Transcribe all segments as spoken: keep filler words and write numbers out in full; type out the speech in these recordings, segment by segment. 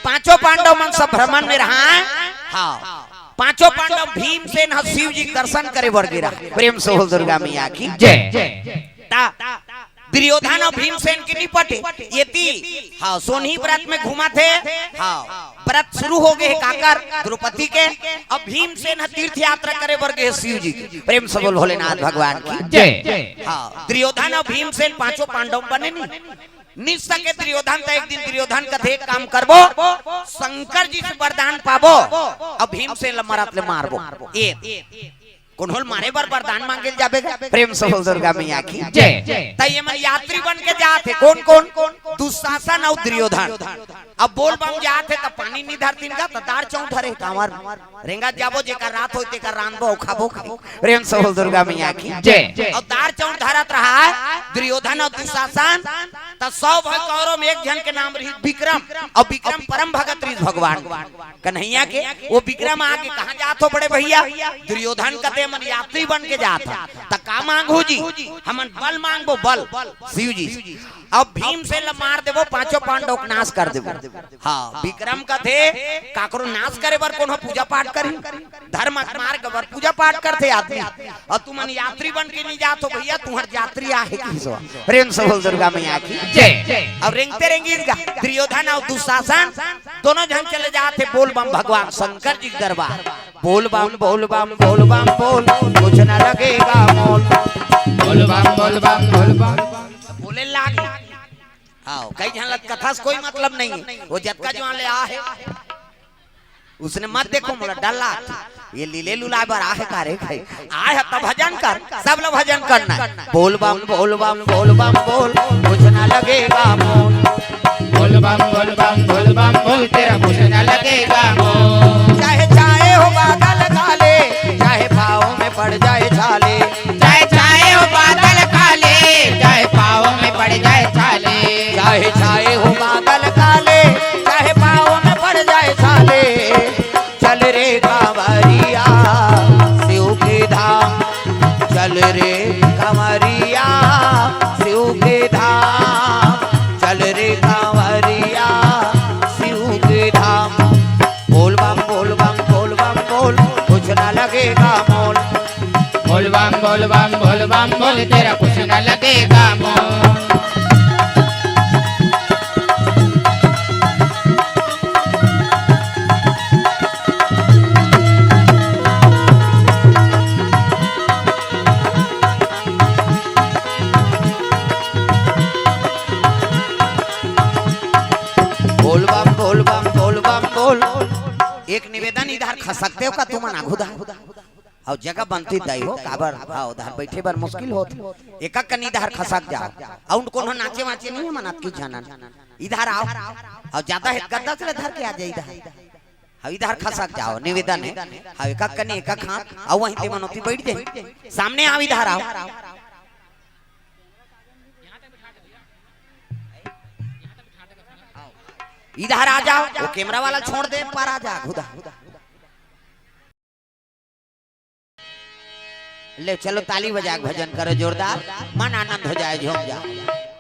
पांचों पांडव मन सब भ्रमण में रहा है। हाँ, पांचों पांडव, भीमसेन ह शिव जी के दर्शन करे बर गे रहा। प्रेम से बोल दुर्गा मैया की जय। ता दुर्योधन अउ भीमसेन के नि पटे। एती, हाँ, सोनही व्रत में घूमत हे। हाँ, व्रत शुरू हो गे हे काकर, द्रौपदी के। अब भीमसेन ह तीर्थ यात्रा करे बर गे हे शिव जी के। प्रेम से बोल भोलेनाथ भगवान की जय। हाँ, दुर्योधन अउ भीमसेन पांचों पांडव बने नि, नि सके दुर्योधन। त एक दिन दुर्योधन कथे, "एक काम करबो, शंकर जी से वरदान पाबो, अउ भीमसेन ल मरत ले मारबो।" ए कोनो ल मारे बर वरदान मांगे ल जाबे गा? प्रेम से बोल दुर्गा मैया की जय। त ये मन यात्री बन के जात हे। कोन कोन? दुशासन अउ दुर्योधन। अब बोल बम जात हे त पानी नि धरतिन गा, त दार चाउर धरे कांवर। रेंगत जाबो, जेकर रात होय तेकर रांधबो अउ खाबो खाबो। प्रेम से बोल दुर्गा मैया की जय। अउ दार चाउर धरत रहा हे दुर्योधन अउ दुशासन। त सौ भर कौरव में एक झन के नाम रही विक्रम, अउ विक्रम परम भगत रही भगवान कन्हैया के। वो विक्रम आके, "कहाँ जात हो बड़े भैया?" दुर्योधन कथे, "हमन यात्री बन के जात हन।" "त का मांगहू जी?" "हमन बल मांगबो, बल।" शिव जी। "अब भीमसेन ल मार देबो, पांचों पांडव के नाश कर देबो।" हाँ, विक्रम कथे, "काकरो नाश करे बर कोनो पूजा पाठ करही? धर्म मार्ग बर पूजा पाठ करथे आदमी, अउ तुमन यात्री बन के नि जात हो भैया, तुंहर यात्री आहे कि सो।" प्रेम से बोल दुर्गा मैया की जय। अउ रेंगते रेंगिस गा दुर्योधन अउ दुशासन, दोनों झन चले जात हे बोल बम भगवान शंकर जी के दरबार। बोल बम, बोल बम, बोल बम, बोल, कुछ न लगेगा मोल। बोल बम, बोल बम, बोल बम। बोले लाग। हाँ, कई झन ल कथा से कोई मतलब नहीं हे, वो जतका जुवान ले आ हे। उसने मत देखो, मोला डर लागथे। ये लीले लुलाय बर आहे का रे भाई? आय ह त भजन कर, सब ल भजन करना हे। बोल बम, बोल बम, बोल बम, बोल, कुछ ना लगेगा मोल। बोल बम, बोल बम, बोल बम, बोल, तेरा कुछ ना लगेगा मोल। चाहे छाए हो बादल काले, चाहे पाँव में पड़ जाए छाले। चाहे छाए हो बादल काले, चाहे पाँव में पड़ जाए छाले। चाहे छाए हो बादल काले, चाहे पाँव में पड़ जाए छाले। चल रे कांवरिया शिव के धाम, चल रे कांवरिया शिव के धाम, चल रे कांवरिया शिव के धाम। बोल बम, बोल बम, बोल बम, बोल, कुछ ना लगेगा मोल। बोल बम, बोल बम, बोल बम, बोल, तेरा कुछ ना लगेगा मोल। बोल बम, बोल बम, बोल बम, बोल। एक निवेदन, इधर खसकते हो का तुमन आघू दा? अउ जगह बनती दाई हो, काबर? हाँ, उधर बैठे बर मुश्किल होत। एक एक कनी इधर खसक जाओ। अउ कोनो नाचे वाचे नहीं हे, मनत की जानन। इधर आओ। अउ ज्यादा हे, गद्दा से धर के आ जाए इधर। हाँ, इधर खसक जाओ, निवेदन हे। हाँ, एक एक कनी, एक एक हाथ। अउ वहीं ते मनोती बैठ जाए। सामने आओ, इधर आओ। इधर आ जाओ, वो कैमरा वाला छोड़ दे, पर आ जा, घुदा। ले चलो, ताली बजा के भजन करो जोरदार, मन आनंद हो जाए, झूम जाओ।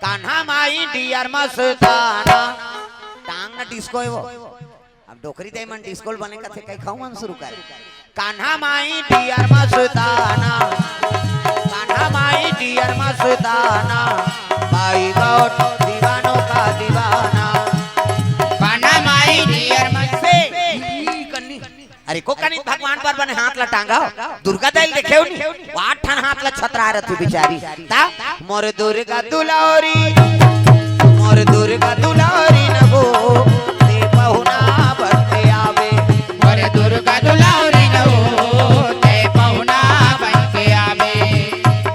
कान्हा माई डियर मस्ताना, टांग न डिस्को हे वो। अब डोकरी दे मन डिस्को बने कथे, कई खाऊ मन शुरू करे। कान्हा माई डियर मस्ताना, कान्हा माई डियर मस्ताना, बाई गॉड दीवानों का दीवाना। कान्हा माई डियर मस्ताना। अरे को कनी भगवान बर बने हाथ ला टांगा, दुर्गा दाई ल देखे हो नी, वो आठ ठन हाथ ला छतरा रथी बिचारी। ता मोर दुर्गा दुलारी, मोर दुर्गा दुलारी न वो, ते पहुना बन के आवे। मोर दुर्गा दुलारी न वो, ते पहुना बन के आवे।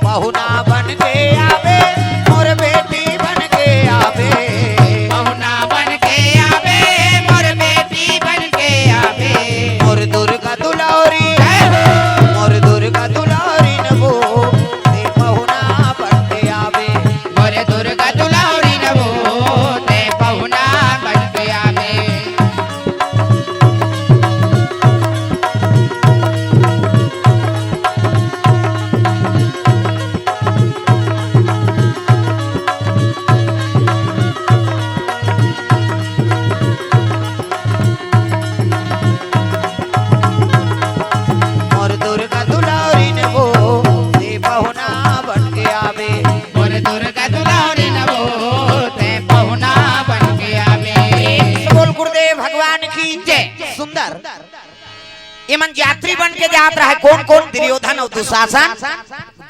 पहुना बन के आवे, मोर बेटी बन के आवे। पहुना बन के आवे, मोर बेटी बन के आवे। मोर दुर्गा दुलारी, जय हो। मोर दुर्गा दुलारी न वो, ते पहुना बन के आवे। मोर दुर्गा दुलारी न वो, ते पहुना बन के जय। सुंदर। ये मन यात्री बन के जात रहे। कौन कौन? दुर्योधन अउ दुशासन।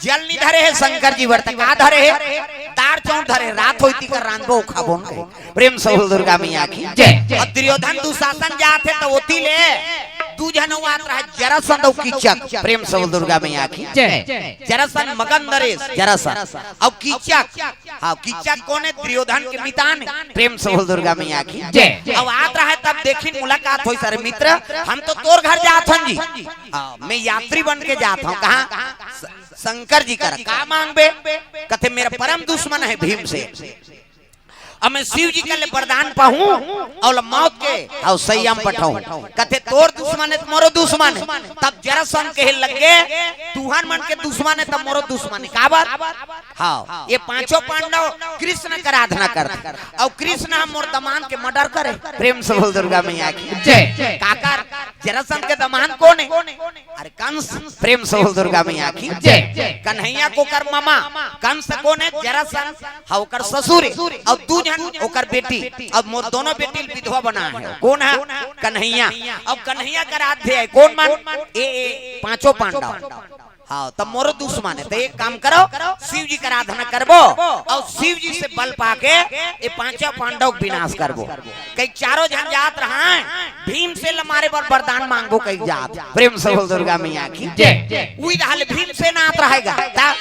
जल नहीं धरे हे शंकर जी बर, त का धरे हे? दार चाउर धरे। रात होई तिकर रांधबो खाबो न कहे। प्रेम से बोल दुर्गा मैया की। जय। अउ दुर्योधन दुशासन जात हे त ओती ले दू झन अउ आत रहे, जरासंध अउ कीचक। प्रेम से बोल दुर्गा मैया की। जय। जरासंध मगध नरेश, जरासंध अउ कीचक। हाँ, कीचक कोन हे? दुर्योधन के मितान। प्रेम से बोल दुर्गा मैया की। जय। अउ आत रहे तब देखिन, मुलाकात होइस, "अरे मित्र, हम तो तोर घर जात हन जी। हाँ, मैं यात्री बन के जात हूँ।" कहाँ? स-, शंकर जी कर। "का मांगबे?" कथे, "मेरा परम दुश्मन है भीमसेन। अब मैं शिव जी कर ले वरदान पाहूं अउ मौत के अउ संयम पठाऊं।" कथे, "तोर दुश्मन है त मोरो दुश्मन है।" तब जरासंध कहे लगे, "तुहर मन के दुश्मन है त मोरो दुश्मन है।" काबर? हाँ, ये पांचों पांडव कृष्ण के आराधना करथे अउ कृष्ण ह मोर दमांद के मर्डर करे। प्रेम से बोल दुर्गा मैया की। जय। काकर? जरासंध के दमांद कोन हे? अरे कंस। प्रेम से बोल दुर्गा मैया की। जय। कन्हैया के ओकर ममा। कंस कोन हे? जरासंध। हाँ, ओकर ससुर हे। अउ दू झन ओकर बेटी। अब मोर दोनों बेटी ल विधवा बनाय हे। कोन हे? कन्हैया। अब कन्हैया के आराध्य हे कोन मन? ए, ए, पांचों पांडव। हाँ, त मोरो दुश्मन हे, त एक काम करो, शिव जी के आराधना करबो अउ शिव जी से बल पाके ये पांचों पांडव के विनाश करबो। कहीं चारों झन जात रहे, भीमसेन ल मारे बर वरदान मांगबो कहीं जात। प्रेम से बोल दुर्गा मैया की। जय। उही डाहर ले भीमसेन आत रहेगा। त,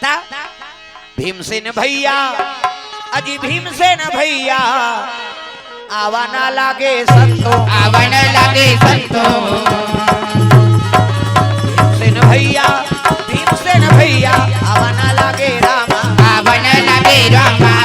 त, भीमसेन भैया, अजी भीमसेन भैया, आवा ना लागे संतो। आवा ना लागे संतो। भीमसेन भैया, भीमसेन भैया, आवा ना लागे रामा। आवा ना लागे रामा।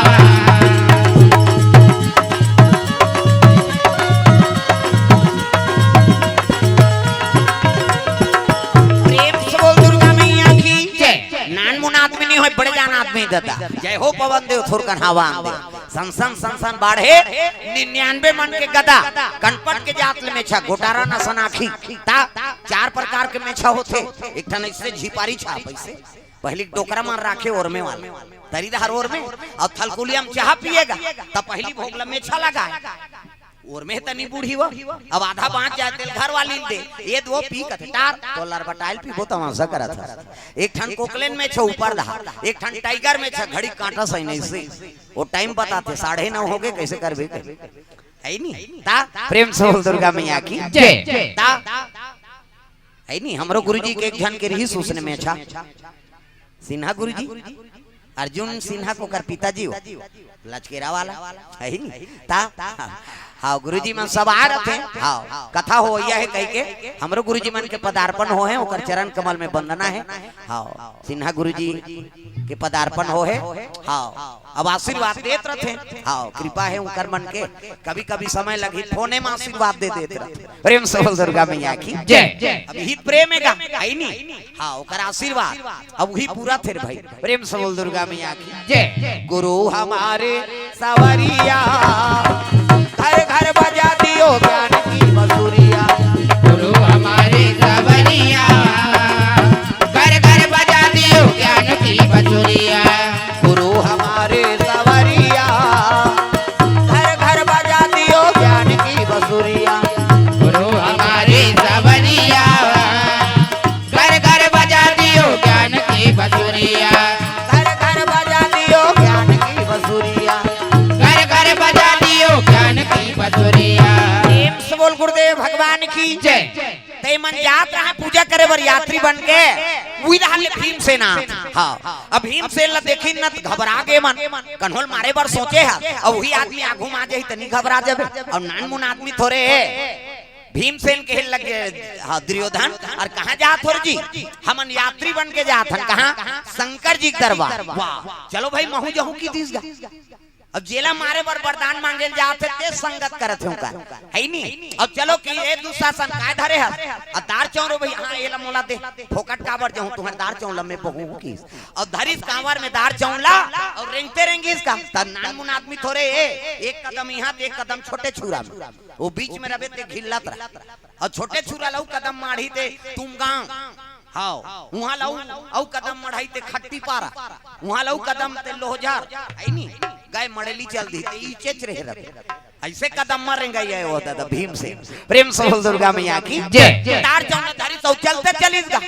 प्रेम से बोल दुर्गा मैया की। जय। नानमुन आदमी नहीं होय, बड़े जान आदमी दादा। जय हो पवन देव, थोरकन हवा आन दे। संसन संसन बाढ़े निन्यानवे मन के गदा। कनपट के जात ले मेछा, गोटारन असन आँखी। त चार प्रकार के मेछा होथे। एक ठन अइसे झिपारी छाप अइसे, पहिली डोकरा मन राखे ओरमे वाला, तरी डहर ओरमे, अउ थलकुलिया म चाहा पिएगा, त पहिली भोग ल मेछा लगाय। ओरमे तनी बूढ़ी वो, अब आधा बाँच जाय तेला घर वाली ल दे। ए दो पी कथे, "टार, तोला बटाइल पीबो, तमाशा करत हस।" एक ठन कोकलेन मेछा ऊपर डहर, एक ठन टाइगर मेछा, घड़ी कांटा सही नहीं से। वो टाइम बताथे, साढ़े नौ होगे, कइसे करबे? हे नी? त प्रेम से बोल दुर्गा मैया की। जय। त हे नी? हमरो गुरुजी के एक झन के रिहिस उसने मेछा। सिन्हा गुरुजी, अर्जुन सिन्हा के ओकर पिताजी हो, लचकेरा वाला, हे नी? त, हाँ, गुरुजी मन सब आय रथे, हाँ, कथा होवइया हे कहिके, हमरो गुरुजी मन के पदार्पण होहे, ओकर चरण कमल में वंदना हे, हाँ, सिन्हा गुरुजी के पदार्पण होहे, हाँ, अब आशीर्वाद देत रथे, हाँ, कृपा हे उंकर मन के, कभी-कभी समय लगही, फोने में आशीर्वाद दे देत रथे। प्रेम से बोल दुर्गा मैया की। जय। अब हित प्रेम हे गा, हे नी? हाँ, ओकर आशीर्वाद अब उही पूरा थे रे भाई। प्रेम से बोल दुर्गा मैया की। जय। गुरु हमारे सवरिया, घर घर बजा दियो ज्ञान की बसुरिया। गुरु हमारे सवरिया, घर घर बजा दियो ज्ञान की बसुरिया। गुरु हमारे सवरिया, घर घर बजा दियो ज्ञान की बसुरिया। गुरु हमारे सवरिया, घर घर बजा दियो ज्ञान की बसुरिया। घर घर बजा दियो ज्ञान की बसुरिया। घर घर बजा दियो ज्ञान की बसुरिया। प्रेम से बोल गुरुदेव भगवान की जय। ते मन जात रहे पूजा करे बर यात्री बन के, उही डहर ले भीमसेन आत। हाँ, अब भीमसेन ला देखिन न त घबरा गे मन, कन्हो ल मारे बर सोचे हे, अउ उही आदमी आघू म आ जाही त नी घबरा जाबे, अउ नानमुन आदमी थोरे हे। भीमसेन कहे लगे, हाँ, दुर्योधन, अउ कहाँ जात हो रे जी? हमन यात्री बन के जात हन। कहाँ? शंकर जी के दरबार। वाह, चलो भाई, महूँ जहूँ कहि दिस गा। अब जेला मारे बर वरदान मांगे ल जात हे, ते संगत करत हे ओकर, हे नी? अब चलो कि ए दुशासन काय धरे हस? अउ दार चाउर भई, हाँ, एला मोला दे, फोकट काबर जहूँ, तुंहर दार चाउर ल मैं पहूँ किस। अउ धरिस कांवर में दार चाउर ला, अउ रेंगते रेंगिस का, त नानमुन आदमी थोरे ए, एक कदम इहाँ, त एक कदम छोटे छुरा में। वो बीच में रबे ते घिल्लत रह। अउ छोटे छुरा ल अउ कदम माढ़ही ते तुमगांव। हाव, उहाँ ल अउ, अउ कदम मढ़ही ते खट्टीपारा। उहाँ ल अउ कदम ते लोहझर। हे नी? गय मड़ेली चल दिही ते इचेच रहे रथे। अइसे कदम म रेंगई हे वो दादा भीमसेन। प्रेम से बोल दुर्गा मैया की जय। दार चौंरा धरिस अउ चलते चलिस गा।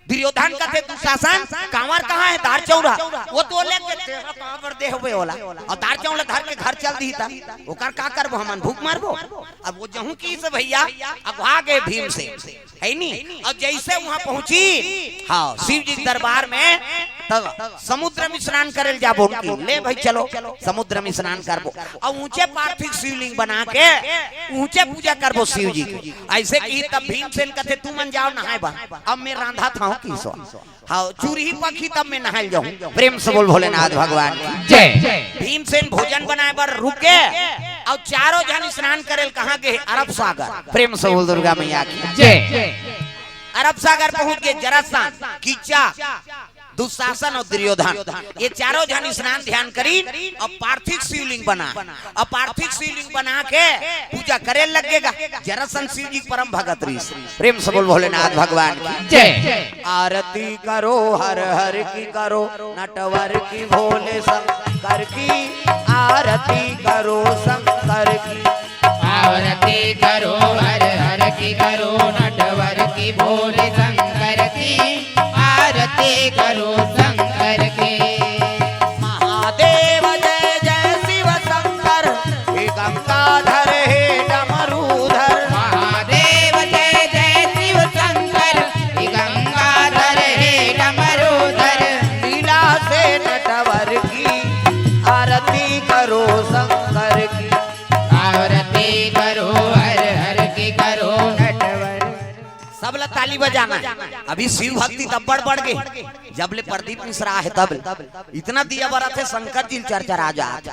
दुर्योधन कथे, दुशासन, कांवर कहाँ हे? दार चौंरा। वो तो ले के तेरा कांवर दे होबे ओला। अउ दार चौंरा धर के घर चल दिही त ओकर का करबो हमन? भूख मरबो। अब वो जहूँ किहिस भइया, अघवा गे भीमसेन। हे नी? अउ जइसे उहाँ पहुँचिस, हाँ, शिव जी के दरबार में, तब समुद्र में स्नान करे ल जाबो कि, ले भाई चलो, समुद्र में स्नान करबो। अउ ऊँचे पार्थिव शिवलिंग बना के ऊँचे पूजा करबो शिव जी के। अइसे किहिस तब भीमसेन कथे, तुमन जाव नहाय बर, अब मैं रांधत हँव किहिस। हाँ, चूरही पकही तब मैं नहाय ल जाहूँ। प्रेम से बोल भोलेनाथ भगवान की जय। भीमसेन भोजन बनाय बर रुक गे, अउ चारों झन स्नान करे ल कहाँ गे? अरब सागर। प्रेम से बोल दुर्गा मैया की जय। अरब सागर पहुँच गे। जरासंध, किच्चा, दुशासन अउ दुर्योधन, ये चारों झन स्नान ध्यान करिन अउ पार्थिव शिवलिंग बनाय। अउ पार्थिव शिवलिंग बना के पूजा करे लगे गा। जरासंध शिव जी के परम भगत रिहिस। प्रेम से बोल भोलेनाथ भगवान की जय। आरती करो हर हर की करो, नटवर की भोले शंकर की। आरती करो शंकर की। आरती करो हर हर की करो, नटवर की भोले शंकर की। आरती करो शंकर की। महादेव जय जय शिव शंकर, हे गंगाधर हे डमरूधर। महादेव जय जय शिव शंकर, हे गंगाधर हे डमरूधर। लीला से नटवर की, आरती करो शंकर की। आरती करो हर हर की करो, नटवर। सब ला ताली बजाना हे। अभी शिव भक्ति तब बढ़ बढ़ गे, जब ले प्रदीप मिश्रा हे तब ले। इतना दिया बरत हे, शंकर जी ल चरचरा जात।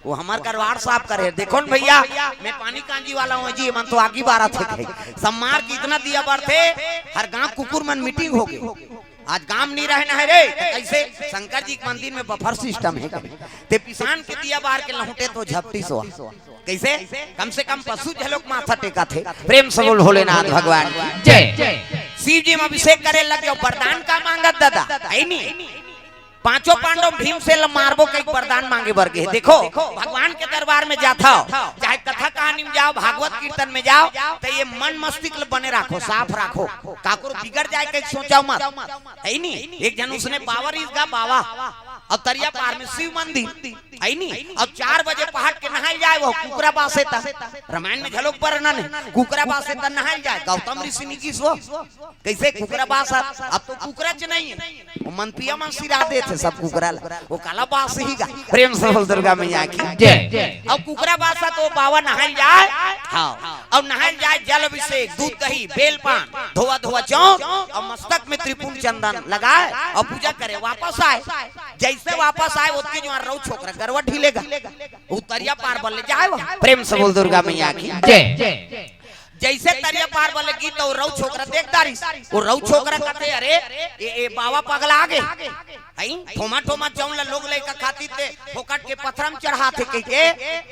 वो हमर करवार साफ करे। देखो न भइया, मैं पानी कांजी वाला हँव जी, एमन तो आगी बारत हे कहे। सम्मार के इतना दिया बरत हे, हर गाँव कुकुर मन मीटिंग होगे। आज गाँव नइ रहे न हे रे, त कइसे शंकर जी के मंदिर में बफर सिस्टम हे कहे। ते पिसान के दिया बार के लहुटे तो झपटिस। कइसे? कम से कम पशु घलोक माथा टेकथे। प्रेम से बोल भोलेनाथ भगवान की जय। शिव जी म अभिषेक करे लग गे, वरदान का मांगत दादा, हे नी? पांचों पांडव भीमसेन ल मारबो कहिके वरदान मांगे बर गे। देखो, भगवान के दरबार में जाथव, चाहे कथा कहानी में जाव, भागवत कीर्तन में जाव, त ये मन मस्तिष्क ल बने राखो, साफ राखो, काकरो बिगड़ जाय कहिके सोचव मत, हे नी? एक झन उसने बावा रिहिस गा, बावा, अउ तरिया पार में शिव मंदिर, हे नी? अउ चार बजे पहाट के नहाय ल जाय, वो कुकरा बासे त, रामायण में घलोक वर्णन हे, कुकरा बासे त नहाय ल जाय, गौतम ऋषि निगिस वो। कइसे कुकरा बासत? अब तो कुकरा च नइ हे, वो मनपिया मन सिरा देथे सब कुकरा ला, वो काला बासही गा। प्रेम से बोल दुर्गा मैया की जय। अब कुकरा बासत, वो बावा नहाय ल जाय, हाँ, अउ नहाय ल जाय, जल अभिषेक, दूध दही, बेल पान, धोवा धोवा चौंक, अउ मस्तक में त्रिपुंड चंदन लगाय, अउ पूजा करे, वापस आय। जइसे वापस आय, ओतके जुवार रउ छोकरा गरवा ढीले गा, वो तरिया पार बर ले जाय वो। प्रेम से बोल दुर्गा मैया की जय। जइसे तरिया पार बर ले गिस त वो रउ छोकरा देख डारिस। वो रउ छोकरा कथे, "अरे, ए, ए बावा पगला गे। हई, ठोमा ठोमा जउन ल लोग लइका खातिस ते फोकट के पथरा म चढ़ाथे," कहिके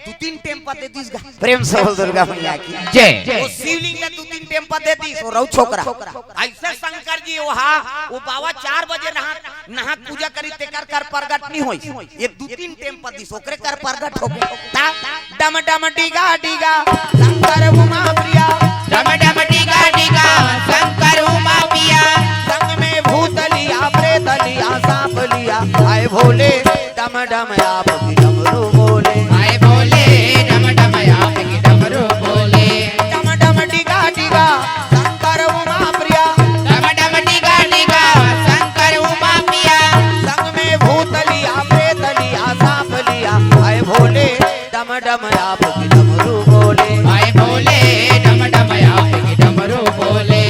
दू तीन टेम पते दिस गा। प्रेम से बोल दुर्गा मैया की जय। वो शिवलिंग ल दू तीन टेम पते दिस, वो रउ छोकरा। अइसे शंकर जी ओहा, वो बावा चार बजे नहा नहा पूजा करिस, तेकर कर परगट नइ होइस। एक दू तीन टेम पतिस, ओकरे कर परगट होगे। ता डम डम डिगा डिगा शंकर उमा प्रिया। डम डम डिगा डिगा शंकर उमा प्रिया। संग में भूत लिया, प्रेत लिया, सांप लिया। आए भोले डम डम आपकी डमरू बोले। आए भोले डम डम आपकी डमरू बोले। डम डम डिगा डिगा शंकर उमा प्रिया। डम डम डिगा डिगा शंकर उमा प्रिया। संग में भूत लिया, प्रेत लिया, सांप लिया। आए भोले डम डम आपकी डमरू बोले। आए भोले डम डम आपकी डमरू बोले।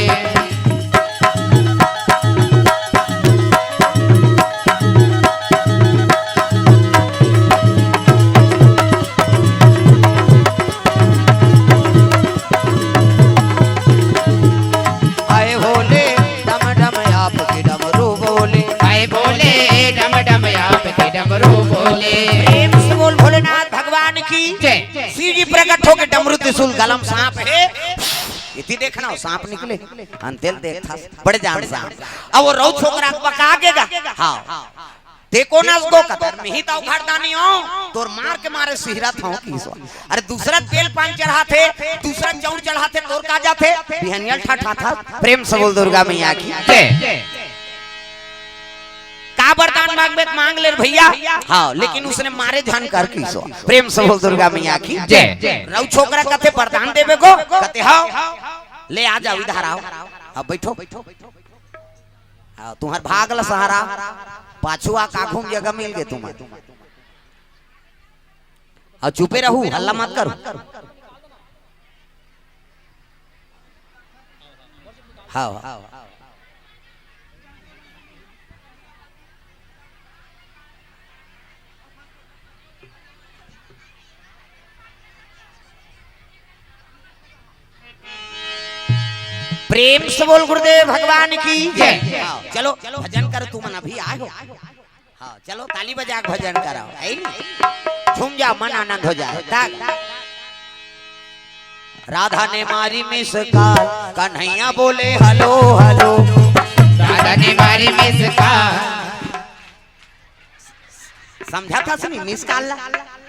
आए भोले डम डम आपकी डमरू बोले। आए भोले डम डम आपकी डमरू बोले। प्रेम से बोल भोलेनाथ भगवान की जय। शिव जी प्रकट होके डमरू त्रिशूल गला म सांप हे। इति देखना हो, सांप निकले, अंतेल देखथा, बड़े जान सांप। अब वो रउ छोकरा बका गे गा। हाँ। ते कोन अस गो कथे? मिही त उघड़दानी हो, तोर मार के मारे सिहरत हो किसो। अरे दूसरा तेल पान चढ़ाथे, दूसरा चौर चढ़ाथे, तोर का जाथे? बिहनियल ठठाथा। प्रेम से बोल दुर्गा मैया की। जय। का वरदान मांगबे त मांग ले रे भैया। हाँ, लेकिन उसने मारे झन कर किसो। प्रेम से बोल दुर्गा मैया की। जय। रऊ छोकरा कथे वरदान देबे गो, कथे हाव। ले आ जाओ, इधर आओ। अब बैठो। हाँ, तुम्हर भाग ल सहारा, पाछू आ काखू म जगह मिल गे तुम्हर। अउ चुपे रहू, हल्ला मत करू। हाँ, हाँ। प्रेम से बोल गुरुदेव भगवान की जय। हाँ, चलो, भजन कर, तुमन अभी आए हो। हाँ, चलो, ताली बजा के भजन कराओ, है नी? झूम जाओ, मन आनंद हो जाए। तक राधा ने मारी मिस कॉल, कन्हैया बोले हेलो हेलो। राधा ने मारी मिस कॉल। समझा था सुनी मिस कॉल ला?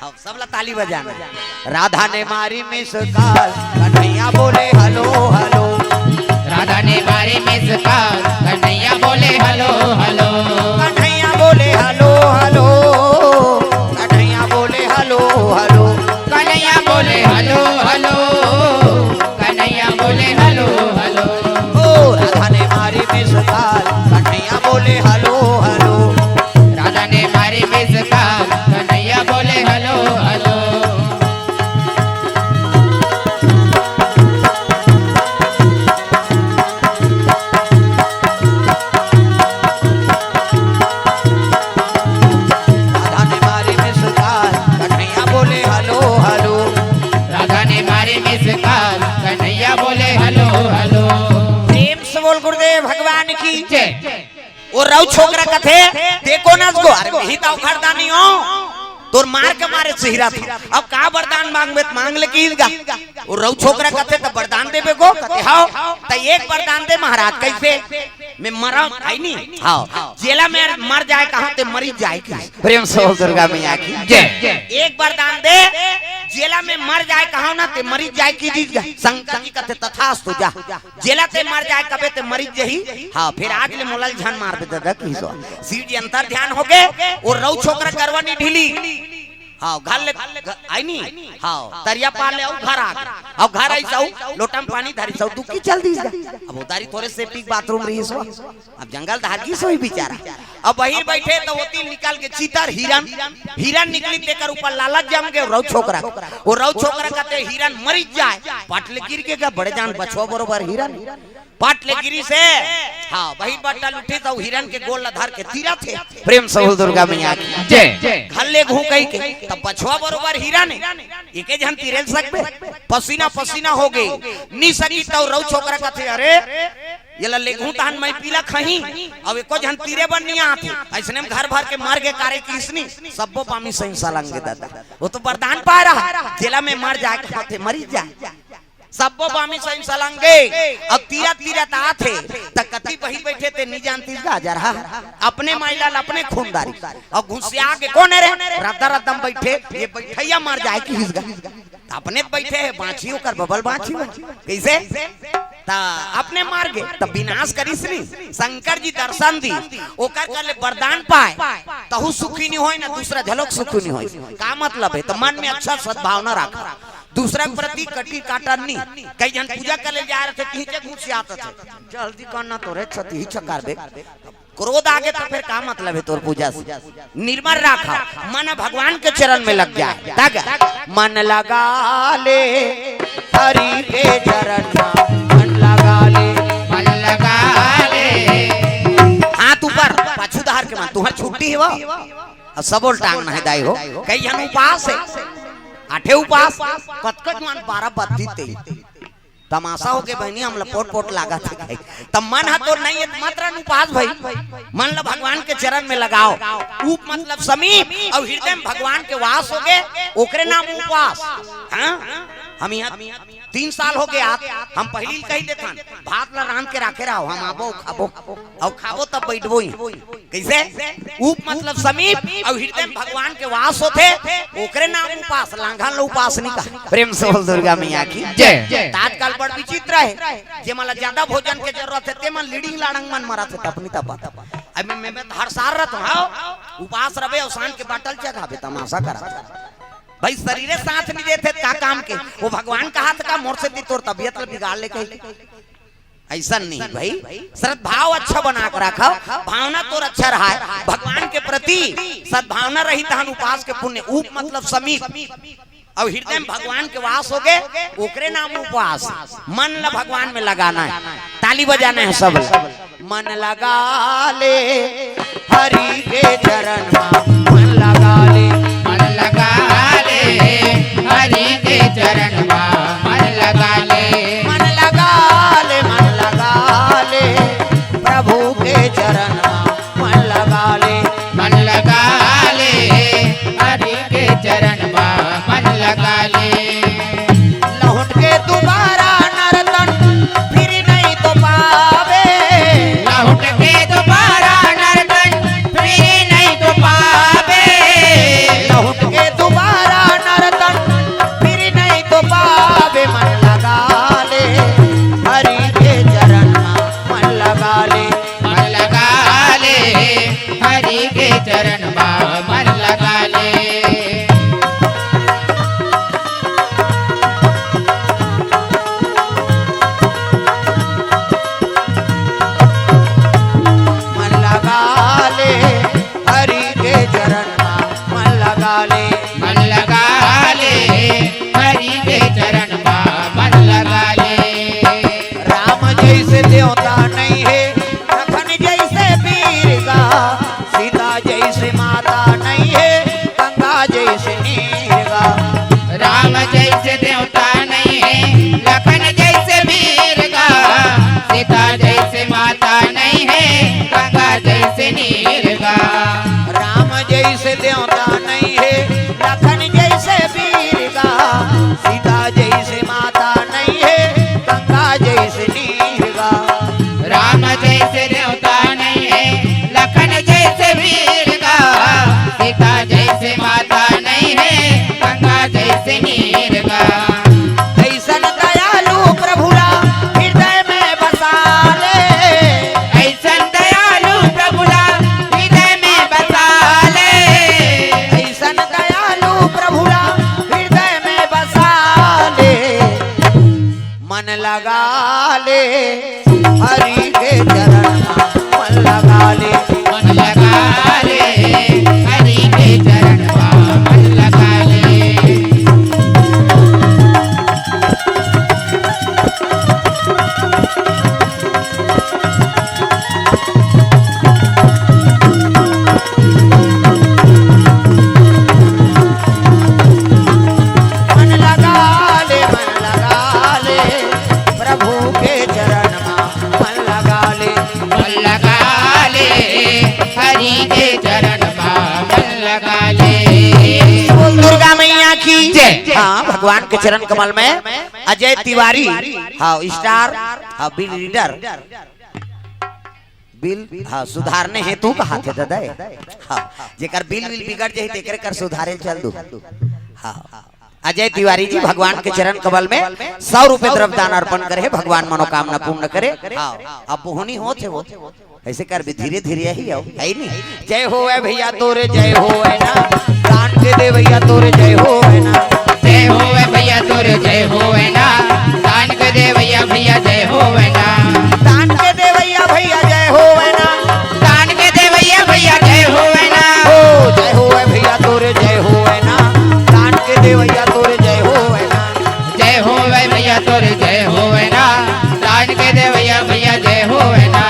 हाँ, सब ला ताली बजाना। राधा ने मारी मिस कॉल, कन्हैया बोले हेलो हेलो। राधा ने मारी मिस कॉल, कन्हैया बोले हेलो हेलो। कन्हैया बोले हेलो हेलो। कन्हैया बोले हेलो हेलो। कन्हैया बोले हेलो हेलो। कन्हैया बोले हेलो हेलो। ओ राधा ने मारी मिस कॉल, कन्हैया बोले हेलो हेलो। राधा ने मारी मिस कॉल, कन्हैया बोले हेलो हेलो। राधा ने मारी मिस कॉल, कन्हैया बोले हेलो हेलो। राधा ने मारी मिस कॉल, कन्हैया बोले हेलो हेलो। प्रेम से बोल गुरुदेव भगवान की जय। ओ रऊ छोकरा कथे, ते कोन अस गो? अरे, मिही त उघड़दानी हो, तोर मार के मारे सिहरत हो। अब का वरदान मांगबे त मांग ले किस गा। ओ रऊ छोकरा कथे, त वरदान देबे गो? कथे, हाव। त एक वरदान दे महाराज, कइसे? मैं मरा, है नी? हाव। जेला मैं मर जाए कहाँ ते मरी जाए की। प्रेम से बोल दुर्गा मैया की जय। एक वरदान दे, जेला मैं मर जाए कहाँ ना ते मरी जाए की दीस गा। शंकर जी कथे, तथास्तु, जा। जेला ते मर जाए कबे ते मरी जही। हाँ, फिर आज ले मोला झन मारबे ददा किसो। शिव जी अंतर ध्यान हो गे, ओ रऊ छोकरा गरवा नी ढीली। हाँ, घर ले, घ-, आई नी? हाँ, तरिया पार ले अउ घर आ गे। अउ घर आइस अउ लोटा म पानी धरिस अउ डुबकी चल दीस गा। अब उतारी थोरे सेप्टिक बाथरूम रहिस हो। अब जंगल धार गिस होही बेचारा। अब बहिर बइठे त ओती निकल के चीता हिरन, हिरन निकली तेकर ऊपर लालच जम गे रऊ छोकरा। ओ रऊ छोकरा कथे हिरन मरिच जाए, पट ले गिर गे गा बड़े जान बछवा बरोबर हिरन। पट ले गिरिस हे। हाँ, बहिर बट्टा लुठी त हिरन के गोड़ ला धर के तीरत हे। प्रेम से बोल दुर्गा मैया की जय। घर लेगहूं कहिके, त बछवा बरोबर हिरन हे। एके झन तीरे ल सकबे, पसीना पसीना हो गे, नी सकिस त रऊ छोकरा कथे, अरे, एला लेगहूं तहन मैं पीला खही, अब एको झन तीरे बर नी आत हे, अइसने म घर भर के मर गे कारे किसनी, सब्बो बामी सही सलंगे ददा। ओ तो वरदान पाए रहा, जेला मैं मर जाए कथे मरी जाए। सब्बो बामी सही सलंगे, अब तीरत तीरत आत हे, त कती बहिर बइठे ते नी जानतिस गा जरहा, अपने माईलाल अपने खूनदारी, अब घुसिया के कोन हे रे, रद्दा रद्दा म बइठे, ये बइठइया मर जाए किहिस गा। त अपने त बइठे हे, बांची ओकर बबल बांची हो। कइसे? त अपने मर गे, त बिनास करिस नी। शंकर जी दर्शन दीस, ओकर कर ले वरदान पाए, तहू सुखी नी होय ना, दूसरा झलोक सुखी नी होय। का मतलब हे? त मन में अच्छा सद्भावना राखा, दूसरा के प्रति कटी काटा नी। कई झन पूजा करे ल जाए रथे, किहिचे घुसियात रथे, जल्दी करना तोरे छती ही छकार बे। क्रोध आगे त फेर का मतलब हे तोर पूजा से? निर्मल राखा, मन भगवान के चरण में लग जाए। तग मन लगा ले, हरि के चरण में मन लगा ले। मन लगा ले। हाथ ऊपर, पाछू डहर के मन, तुहर छुट्टी हे वो? अउ सबो ल टांगना हे दाई हो। कई झन उपास हे, आठे उपास, कतका जुआन बारह बत्ती तेईस। तमाशा हो गे बहिनी, हमला पोट पोट लागत हे। त मन ह तो नहीं हे, मत रह उपास भाई, मन ल भगवान के चरण में लगाओ। उप मतलब समीप, अउ हृदय में भगवान के वास हो गे, ओकरे नाम उपास। हाँ, हम इहाँ तीन साल हो गए, आप, हम पहिली कहि देथन, भात ला रांध के राखे रहो, हम आबो, खाबो, अउ खाबो तब बइठबो ही। कइसे? उप मतलब समीप, अउ हृदय में भगवान के वास होथे, ओकरे नाम उपास, लांघा ल उपास नहीं कहा। प्रेम से बोल दुर्गा मैया की जय। त आजकल बड़ विचित्र हे, जे मन ला ज्यादा भोजन के जरूरत हे, ते मन लिडिंग लाड़ंग मन मरत हे, तपनी तपत। अब मैं, मैं, मैं हर साल रहत हूँ, हाँ, उपास रहे अउ सांझ के बाटल चढ़ाबे, तमाशा करत हे। भाई, शरीरे साथ नहीं देथे, का काम के? वो भगवान कहाथे का, मोर सेती तोर तबियत ल बिगाड़ ले कहि? अइसन नहीं भाई, श्रद्धाव अच्छा बना के रखव, भावना तोर अच्छा रहय, भगवान के प्रति सद्भावना रही, तहन उपास के पुण्य। उप मतलब समीप, अउ हृदय में भगवान के वास होगे, ओकरे नाम उपास। मन ला भगवान में लगाना हे, ताली बजाना हे सब। मन लगा ले हरि के चरण मा, मन लगा ले। मन लगा ले हरि के चरण मा, मन लगा ले। मन लगा ले, मन लगा ले प्रभु के चरण मा, मन लगा ले। मन लगा ले हरि के चरण मा, मन लगा ले। लहुट के दुबारा नरतन फिर नहीं तो पावे। लहुट के दुबारा नरतन फिर नहीं तो पावे। लहुट के दुबारा नरतन फिर नहीं तो पावे। मन लगा ले हरि के चरण मा, मन लगा ले। मन लगा ले हरि के चरण मा, मन लगा ले। मन लगा ले हरि के चरण मा, मन लगा ले। मन लगा ले हरि के चरण मा, मन लगा ले। राम जइसे देवता नहीं हे, लखन जइसे वीर गा, सीता जइसे माता नहीं हे, गंगा जइसे नीर गा। राम जइसे देवता नहीं हे, लखन जइसे वीर गा, सीता जइसे माता नहीं हे, गंगा जइसे नीर गा। राम जइसे देवता नहीं हे, लखन जइसे वीर गा, सीता जइसे माता नहीं हे, गंगा जइसे नीर गा। राम जइसे देवता नहीं हे, लखन जइसे वीर गा, सीता जइसे माता नहीं हे, गंगा जइसे नीर गा। अइसन दयालु प्रभु ला हृदय में बसा ले। अइसन दयालु प्रभु ला हृदय में बसा ले। अइसन दयालु प्रभु ला हृदय में बसा ले। मन लगा ले हरि के चरण मा, मन लगा ले। मन लगा ले हरि के चरण मा, मन लगा ले। मन लगा ले, मन लगा ले, प्रभु के चरण मा मन लगा ले। मन लगा ले, हरि के चरण मा मन लगा ले। बोल दुर्गा मैया की जय। हाँ, भगवान के चरण कमल में अजय तिवारी, हाँ, स्टार, हाँ, बिल लीडर। बिल, हाँ, सुधारने हेतु कहाथे दादा। हाँ, जेकर बिल विल बिगड़ जाही, तेकरे कर सुधारे चल दू। हाँ, अजय तिवारी जी भगवान के चरण कमल में सौ रुपए द्रव्य दान अर्पण करे हे, भगवान मनोकामना पूर्ण करे। हाँ, अब बोहनी होत हे वो, ऐसे कर भी धीरे धीरे ही आओ, है नी? जय होवे भैया तोरे, जय होवे ना। दान के दे भैया तोरे, जय होवे ना। जय होवे भैया तोरे, जय होवे ना। दान के दे भैया, भैया जय होवे ना। दान के दे भैया, भैया जय होवे ना। दान के दे भैया, भैया जय होवे ना। ओ जय होवे भैया तोरे, जय होवे ना। दान के दे भैया तोरे, जय होवे ना। जय होवे भैया तोरे, जय होवे ना। दान के दे भैया, भैया जय होवे ना।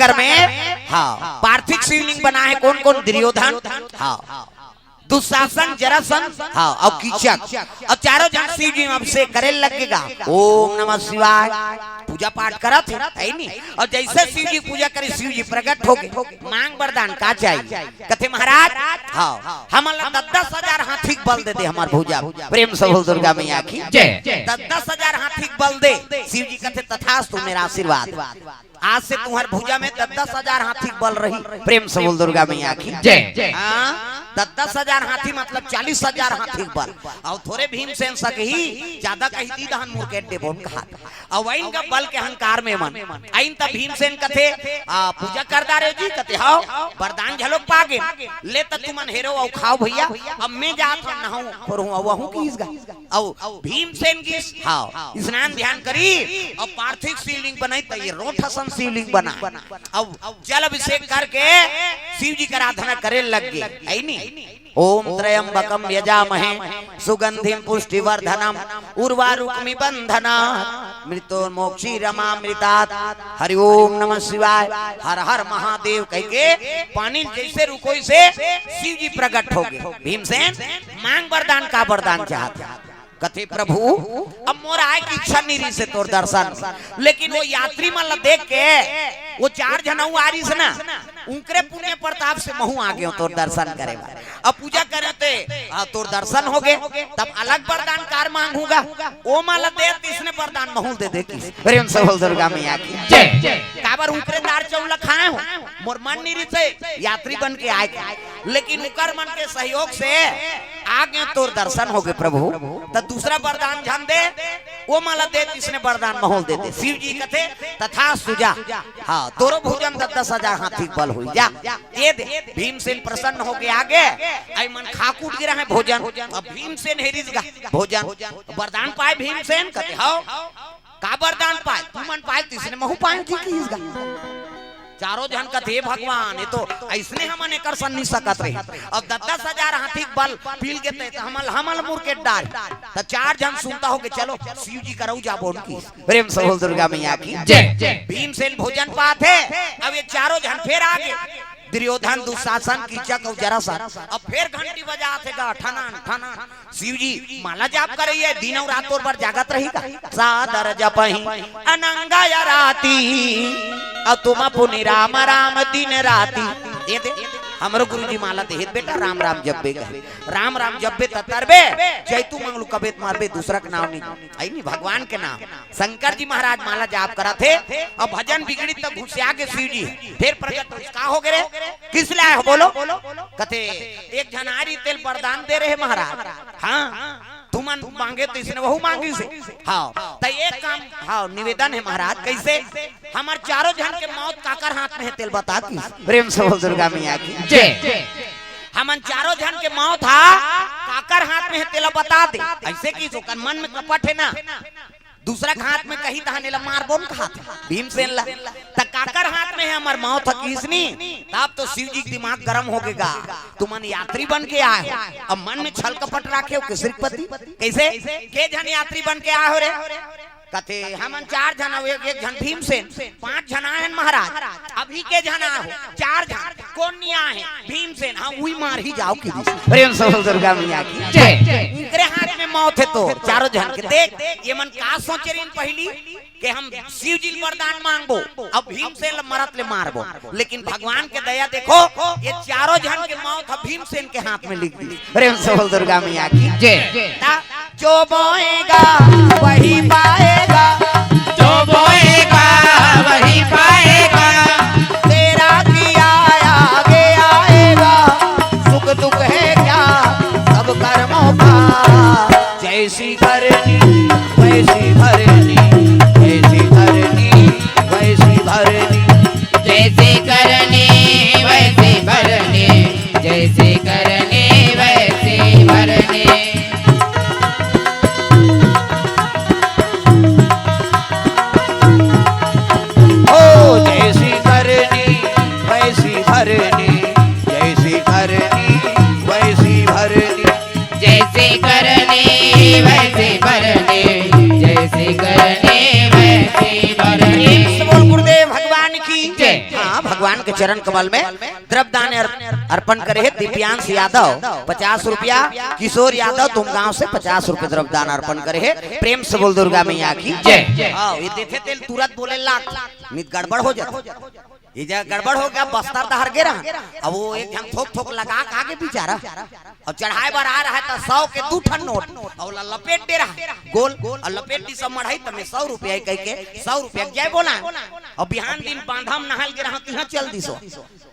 सागर में, हाँ, पार्थिव शिवलिंग बना है। कौन कौन? दुर्योधन, हाँ, दुशासन, जरासंध, हाँ, और कीचक, और चारों झन शिव जी में अभिषेक करे लगेगा। ओम नमः शिवाय, पूजा पाठ करत है, है नी? और जैसे शिव जी पूजा करे, शिव जी प्रकट हो गए, मांग वरदान का चाहिए? कथे महाराज, हाँ, हमन ला दस दस हजार हाथी के बल दे दे हमर भुजा। प्रेम से बोल दुर्गा मैया की जय। दस दस हजार हाथी के बल दे। शिव जी कथे तथास्तु, मेरा आशीर्वाद। आज से तुम्हर भुजा में दस दस हजार हाथी के बल रही। प्रेम से बोल दुर्गा मैया की जय। हाँ, दस दस हजार हाथी मतलब चालीस हजार हाथी के बल। और थोरे भीमसेन सके ही ज्यादा कही दी दहन मुरकेट देबोन कहा। अउ वइन का बल के अहंकार में मन। अइन त भीमसेन कथे, आ, पूजा कर डारे जी, कथे, "हव, वरदान घलोक पागे। ले त तुमन हेरो अउ खाव भइया, अब मैं जात हंव, नहंव, खोरहूं, अउ वहूं कीस गा।" अउ भीमसेन गिस, हव, स्नान ध्यान करी, अउ पार्थिव शिवलिंग बनई, त ये रोंठ असन शिवलिंग बना। अउ जल अभिषेक करके शिव जी के आराधना करे लग गे, अइ नी? ओम त्र्यंबकम यजामहे सुगंधिम पुष्टिवर्धनम उर्वारुकमिव बंधनात् मृत्योर्मोक्षीयमामृतात्। हरि ओम नमः शिवाय, हर हर महादेव कहिके पानी जइसे रुकोय से शिव जी प्रकट हो गे। भीमसेन मांग वरदान, का वरदान चाहत हे? कथे, "प्रभु, अब मोर आय के इच्छा नइ रहिसे तोर दर्शन, लेकिन वो यात्री मन ला देख के वो चार झन अउ आ रहिस ना, उनकरे पुण्य प्रताप से महूं आ गेंव तोर दर्शन करे बर। अब पूजा करे ते, आ, तोर दर्शन हो गे, तब अलग वरदान कार मांगहूं गा, ओ मन ला दे, तइसने वरदान महूं दे दे।" किस प्रेम से बोल दुर्गा मैया की जय। काबर उनकरे दार चाउर ला खाए हंव, मोर मन नइ रहिसे यात्री बन के आय के, लेकिन उकर मन के सहयोग से आ गेंव तोर दर्शन हो गे प्रभु, त दूसरा वरदान झन दे, ओ मन ला दे, तइसने वरदान महूं ल दे दे। शिव जी कथे, "तथास्तु जा, हाँ, तोरो भोजन दस दस हजार हाथी के बल होई, जा, ये दे।" भीमसेन प्रसन्न होके आ गे, अइ मन खा कूट गे रहय भोजन, अब भीमसेन हेरिस गा भोजन, वरदान पाय भीमसेन कथे, "हव।" का वरदान पाय? तुमन पाय, तइसने महूं पाय जी किस गा। चारों झन कथे, "हे भगवान, ये तो अइसने हमन एकर सन नइ सकत रहे। अब दस दस हजार हाथी के बल पील गे ते, त हमन, हमन मुरकेट डार।" त चार झन सुनता होके, "चलो, शिव जी करऊ जाबो उनकी।" प्रेम से बोल दुर्गा मैया की जय। भीमसेन भोजन पात हे, अब ये चारों झन फेर आ गे। दुर्योधन, दुशासन, कीचक अउ जरासंध। अब फेर घंटी बजात हे गा, ठनन, ठनन। शिव जी माला जाप करइया, दिन अउ रात तोर बर जागत रही गा। सादर जपहि अनंग अराती, अउ तुम पुनि राम राम दिन राती। ये दे, हमरो गुरुजी माला देहे बेटा, राम राम जपबे कहे। राम राम जपबे त तरबे, जैतू मंगलू कबे त मरबे, दूसरा के नाव नइ। अइ नी, भगवान के नाव। शंकर जी महाराज माला जाप करत हे, अउ भजन बिगड़ी त घुसिया गे शिव जी। फेर प्रकट होइस, "का हो गे रे? किस ले आय हो बोलो?" कथे, "एक झन आय रहिस तेला वरदान दे रहे महाराज।" हाँ, तुमन मांगे तइसने वहू मांगिस हे। हाँ, त एक काम, हाँ, निवेदन हे महाराज, कइसे? हमर चारों झन के मौत काकर हाथ में हे तेला बता किस। प्रेम से बोल दुर्गा मैया की जय। हमन चारों झन के मौत हा काकर हाथ में हे तेला बता दे। अइसे किस, ओकर मन में कपट हे ना, दूसरा के हाथ में कही तहन एला मारबो न कहत हे भीमसेन ला। त काकर हाथ में हे हमर मौत ह किस नी? तब तो शिव जी के दिमाग गरम हो गे गा। तुमन यात्री बन के आय हो, अब मन में छल कपट राखे हो, केसरी के प्रति। कइसे? के झन यात्री बन के आय हो रे? कथे, "हमन चार झन अउ एक, एक झन भीमसेन, पांच झन आय हन महाराज।" "अभी के झन आय हो?" "चार झन।" "कोन नइ आय हे?" "भीमसेन।" "हाँ, उही मारही जाव किस।" प्रेम से बोल दुर्गा मैया की जय। उनकरे हाथ में मौत हे तोर, चारों झन के। देख, ये मन का सोचे रहिन पहिली, के हम शिव जी ल वरदान मांगबो, अब भीमसेन ल मरत ले मारबो। लेकिन भगवान के दया देखो, ये चारों झन के मौत ह भीमसेन के हाथ में लिख दिस। प्रेम से बोल दुर्गा मैया की जय। ता जो बोएगा वही पाएगा, जो बोएगा वही पाएगा, तेरा किया आगे आएगा, सुख दुख है क्या सब कर्मों का। जैसी करनी वैसी भरनी, जैसी करनी वैसी भरनी। जैसी करनी वैसी भरनी, जैसी करनी वैसी भरनी। ओ जैसी करनी वैसी भरनी, जैसी करनी वैसी भरनी। जैसी करनी वैसी भरनी, जैसी करनी वैसी भरनी। प्रेम से बोल गुरुदेव भगवान की जय। हाँ, चरण कमल में द्रव्यदान अर-, अर्पण करे हे दीप्यांश यादव पचास रुपया, किशोर यादव तुम गांव से पचास रुपया द्रव्यदान अर्पण करे हे। प्रेम से बोल दुर्गा मैया की जय। हाँ, ये देथे तेला तुरंत बोले लाख, नहीं त गड़बड़ हो जाथे। ये जगह गड़बड़ हो गया, बस्तर डहर गे रहा, अब वो एक झन थोक थोक लगा के आगे बिचारा, अब चढ़ाए बर आ रहा है त सौ के दू ठन नोट, अउ ओला लपेट दे रहा गोल, अउ लपेट दिस मढ़ई त में सौ रुपया कहिके सौ रुपया के जय बोला। अब बिहान दिन बांधा म नहाय ल गे रहा, तिहां चल दिस।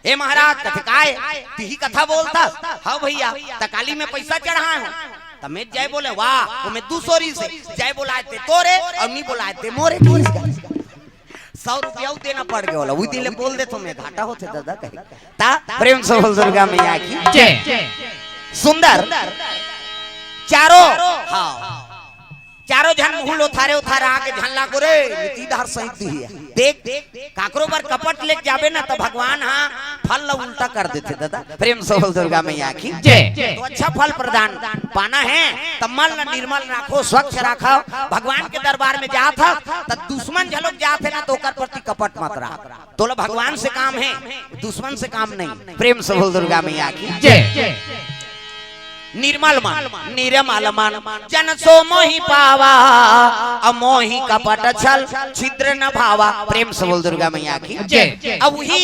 ए महाराज, कथे काय, तिही कथा बोलथस? हव भइया, त काली में पइसा चढ़ाए हंव। त में जय बोले, वाह, ओमे दू सौ रिहिसे, जय बोलाय ते तोरे, अउ नी बोलाय ते मोरे, कहिस गा। सौ रुपया अउ देना पड़ गे ओला। उही दिन ले बोल देथंव में, घाटा होथे ददा कहे। त प्रेम से बोल दुर्गा मैया की जय। सुंदर। चारों, हाँ, चारों झन मुहूं ल ओथारे ओथारे आके झन लागो रे, नीति डहर सहित दिही। देख, काकरो बर कपट लेके जाबे ना त भगवान हा फल ल उल्टा कर देथे ददा। प्रेम से बोल दुर्गा मैया की जय। तो अच्छा फल प्रदान पाना हे त मन ल निर्मल राखो, स्वच्छ राखो। भगवान के दरबार में जात हस त दुश्मन घलोक जात हे ना त ओकर प्रति कपट मत राख। तोला भगवान से काम हे, दुश्मन से काम नहीं। प्रेम से बोल दुर्गा मैया की जय। निर्मल मन, निर्मल मन, जन सो मोहि पावा, अमोहि कपट छल, छिद्र न भावा। प्रेम से बोल दुर्गा मैया की जय। अब उही,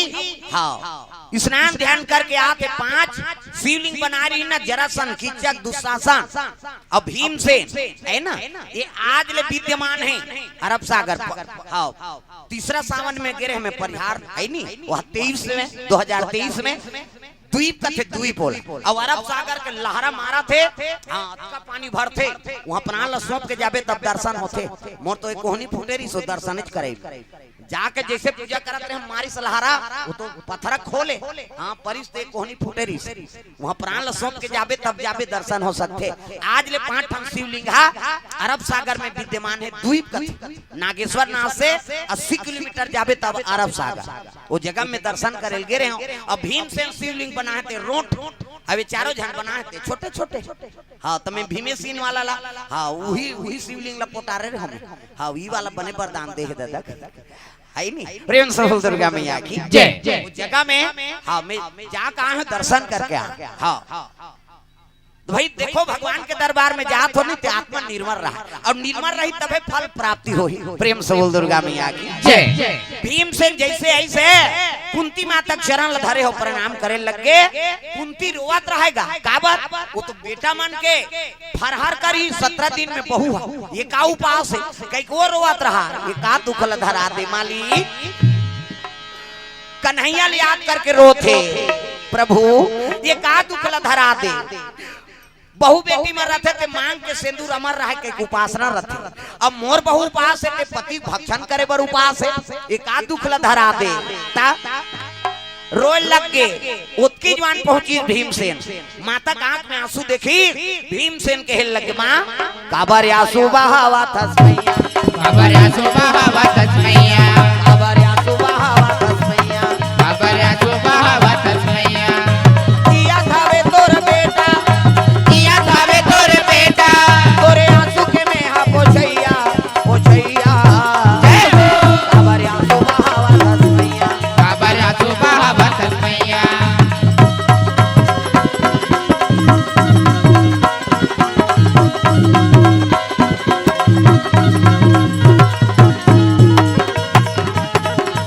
हाँ, स्नान ध्यान करके आके पांच शिवलिंग बना रही ना, जरासंध, कीचक, दुशासन, अब भीमसेन, है ना, ये आज ले विद्यमान हे अरब सागर पर। हाँ, तीसरा सावन में गे रहेंव परिहार, है नी, वह तेईस में, दो हजार तेईस में, द्वीप कथे, द्वीप ओला। अउ अरब सागर के लहरा मारथे, हाँ, अतका पानी भरथे, वहाँ प्राण ल सौंप के जाबे तब दर्शन होथे। मोर तो एक कोहनी फूटे रिहिस, दर्शन च करे। जाके जइसे पूजा करत रहेंव, मारिस लहरा, वो तो पथरा खोले, हाँ, परिस ते कोहनी फूटे रिहिस। वहाँ प्राण ल सौंप के जाबे तब जाबे दर्शन हो सकथे। आज ले पांच ठन शिवलिंग हा अरब सागर में विद्यमान हे, द्वीप कथे। नागेश्वर नाथ से अस्सी किलोमीटर जाबे तब अरब सागर। वो जगह में दर्शन करे ल गे रहेंव। अब भीमसेन शिवलिंग बनाए ते रोंट, अब ये चारों झन बनाए ते छोटे छोटे। हाँ, त में भीमेसीन वाला ला, हाँ, उही, उही शिवलिंग ला पोटारे रहेंव। हाँ, ई वाला बने वरदान दे हे ददा, है नी? प्रेम से बोल दुर्गा मैया की जय। वो जगह में, हाँ, में जाके आए हंव, दर्शन करके आए हंव। हाँ। त भाई देखो, भगवान के दरबार में जात हो नी ते आत्मा निर्मल रहा, अउ निर्मल रही तभे फल प्राप्ति होही। प्रेम से बोल दुर्गा मैया की जय। भीमसेन जइसे अइसे कुंती माता के चरण ल धरे हो, प्रणाम करे लग गे। कुंती रोवत रहे गा, काबर? वो तो बेटा मन के फरहर करही, सतरा दिन में बहू हा, ये का उपास हे? कहिके वो रोवत रहा, ये का दुख ल धरा दे मालिक। कन्हैया ल याद करके रोथे, प्रभु, ये का दुख ल धरा दे। बहू बेटी मन रथे ते मांग के सेंदूर अमर रहे कहिके उपासना रथे। अब मोर बहू उपास हे ते पति भक्षण करे बर उपास हे, ये का दुख ल धरा दे। त रोए लग गे। ओतकी जुवार पहुंचिस भीमसेन, माता के आंख में आंसू देखिस, भीमसेन कहे लग गे, माँ, काबर आंसू बहावत हस मैया? काबर आंसू बहावत हस मैया? काबर आंसू बहावत हस मैया? काबर आंसू बहावत हस मैया? जियत हवे तोर बेटा, जियत हवे तोर बेटा, तोरे आंसू के मेहा पोछइया, पोछइया। जय हो। काबर आंसू बहावत हस मैया? काबर आंसू बहावत हस मैया?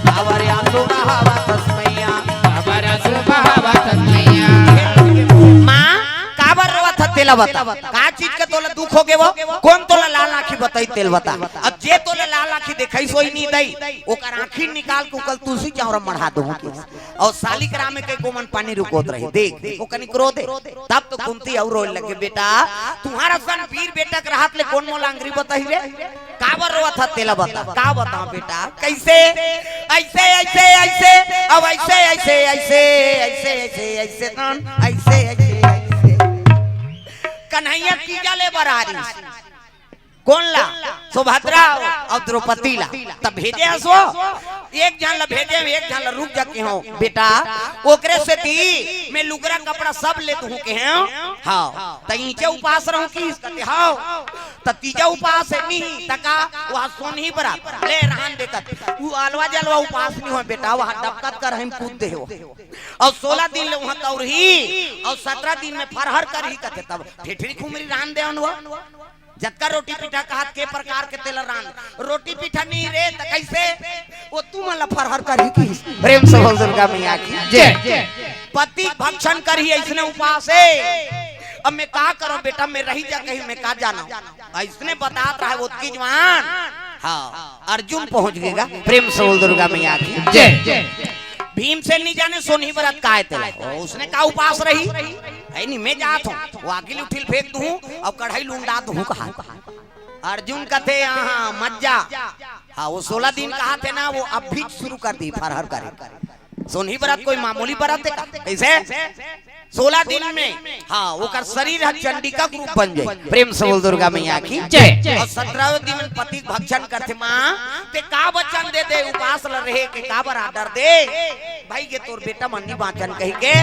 काबर आंसू बहावत हस मैया? काबर आंसू बहावत हस मैया? माँ, काबर रोवत हस तेला बता। का चीज के तोला दुख हो गे वो? कोन तोला लाल आँखी बताइस तेला बता। अब जे तोला लाल आँखी देखाइस होही नी दाई, ओकर आँखी निकाल के ओकर तुलसी चौरा मढ़ा दूँ। अउ सालिक राम के गोमन पानी रुकोत रही। देख, देख, ओ कनी क्रोध हे। तब तो कुंती अउ रोए लगे, बेटा, तुँहर असन वीर बेटा के रहत ले कोन मोला अंगरी बताही रे? काबर रोवत हस तेला बता। का बतावँ बेटा, कइसे? अइसे, अइसे, अइसे, अब अइसे, अइसे, अइसे, अइसे, अइसे, अइसे, अइसे, अइसे। कन्हैया तीजा ले बर आ रहिस। कोन ला? सुभद्रा अउ द्रौपदी ला। तब भेजे हस वो, एक झन ला भेजे, एक झन ला रुक जा केहेंव बेटा, ओकरे सेती मैं लुगरा कपड़ा सब ले दूहूं केहेंव। हव, त इहिंचे उपास रहूं कहिस कथे, हव। त तीजा उपास हे नहीं, त का, वह सोनही बरत, ले रहन दे कथे। उ अलवा जलवा उपास नहीं होय बेटा, वह डबकत करही म कूद देही वो। अउ सोला दिन ले उहां तौरही, अउ सतरा दिन में फरहर करही कथे, तब ठेठरी खुमरी रहन देवन वो। जतका रोटी पीठा कहत के प्रकार के तेला रांध, रोटी पीठा नहीं रे, त कइसे? वो तुमन ला फरहर करही कहिस। प्रेम से बोल दुर्गा मैया की जय। पति भक्षण करही अइसने उपास हे। अब मैं का करंव बेटा, मैं रही जा कहीं, मैं का जानंव। अइसने बतात रहय ओतकी जुवार, हव, अर्जुन पहुंच गे गा। प्रेम से बोल दुर्गा मैया की जय। भीमसेन नहीं जाने सोनही बरत काय तेला। ओ, उसने का उपास रही? हे नहीं, मैं जात हंव, वो आगी ल उठी ल फेंक दूहूं अउ कढ़ाई ल उंडा दूहूं कहा। अर्जुन कथे, हां, हां, मत जा। हव, वो सोला दिन कहत हे ना, वो अभी शुरू कर दिही फरहर करे। सोनही बरत कोई मामूली बरत हे का? कइसे? सोला दिन में, हव, ओकर शरीर ह चंडिका के रूप बन जाही। प्रेम से बोल दुर्गा मैया की जय। अउ सतरहवें दिन पति के भक्षण करथे। मां, तें का वचन दे दे, उपास ल रहे के काबर order दे? भई गे तोर बेटा मन नहीं बांचन कहिके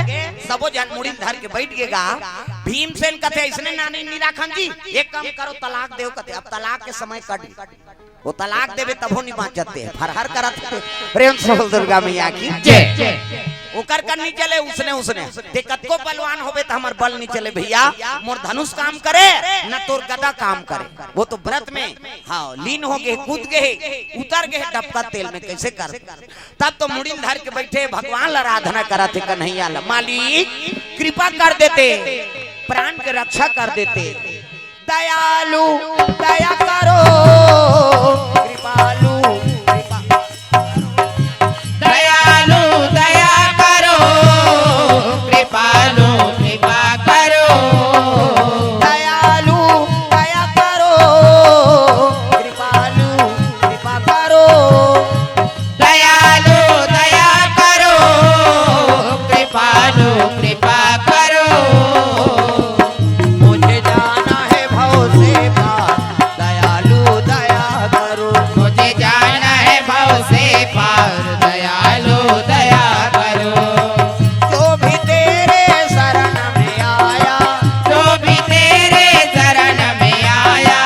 सबो झन मुड़ी ल धर के बइठ गे गा। भीमसेन कथे, अइसने नानी नहीं राखन जी, एक काम करो, तलाक देव कथे। अब तलाक के समय कट गे। वो तलाक देबे तभो नहीं बांचत हे, फरहर करत हे। प्रेम से बोल दुर्गा मैया की जय। ओकर कर नहीं चले, उसने, उसने। तें कतको बलवान होबे त हमर बल नहीं चले भइया, मोर धनुष काम करे, न तोर गदा काम करे। वो तो बरत में, हव, लीन हो गे, कूद गे, उतर गे डबकत तेल में, कइसे कर? तब तो मुड़ी ल धर के बइठे, भगवान ला आराधना करत हे, कन्हैया ला, मालिक कृपा कर देते, प्राण के रक्षा कर देते। दयालु दया करो, कृपालु कृपा। दयालु दया करो, कृपालु कृपा करो। दयालु दया करो, कृपालु कृपा करो। दयालु दया करो, कृपालु कृपा करो। मुझे जाना है भव से पार, दयालु दया करो। मुझे जाना है भव से पार, दयालु दया करो। जो भी तेरे शरण में आया, जो भी तेरे शरण में आया,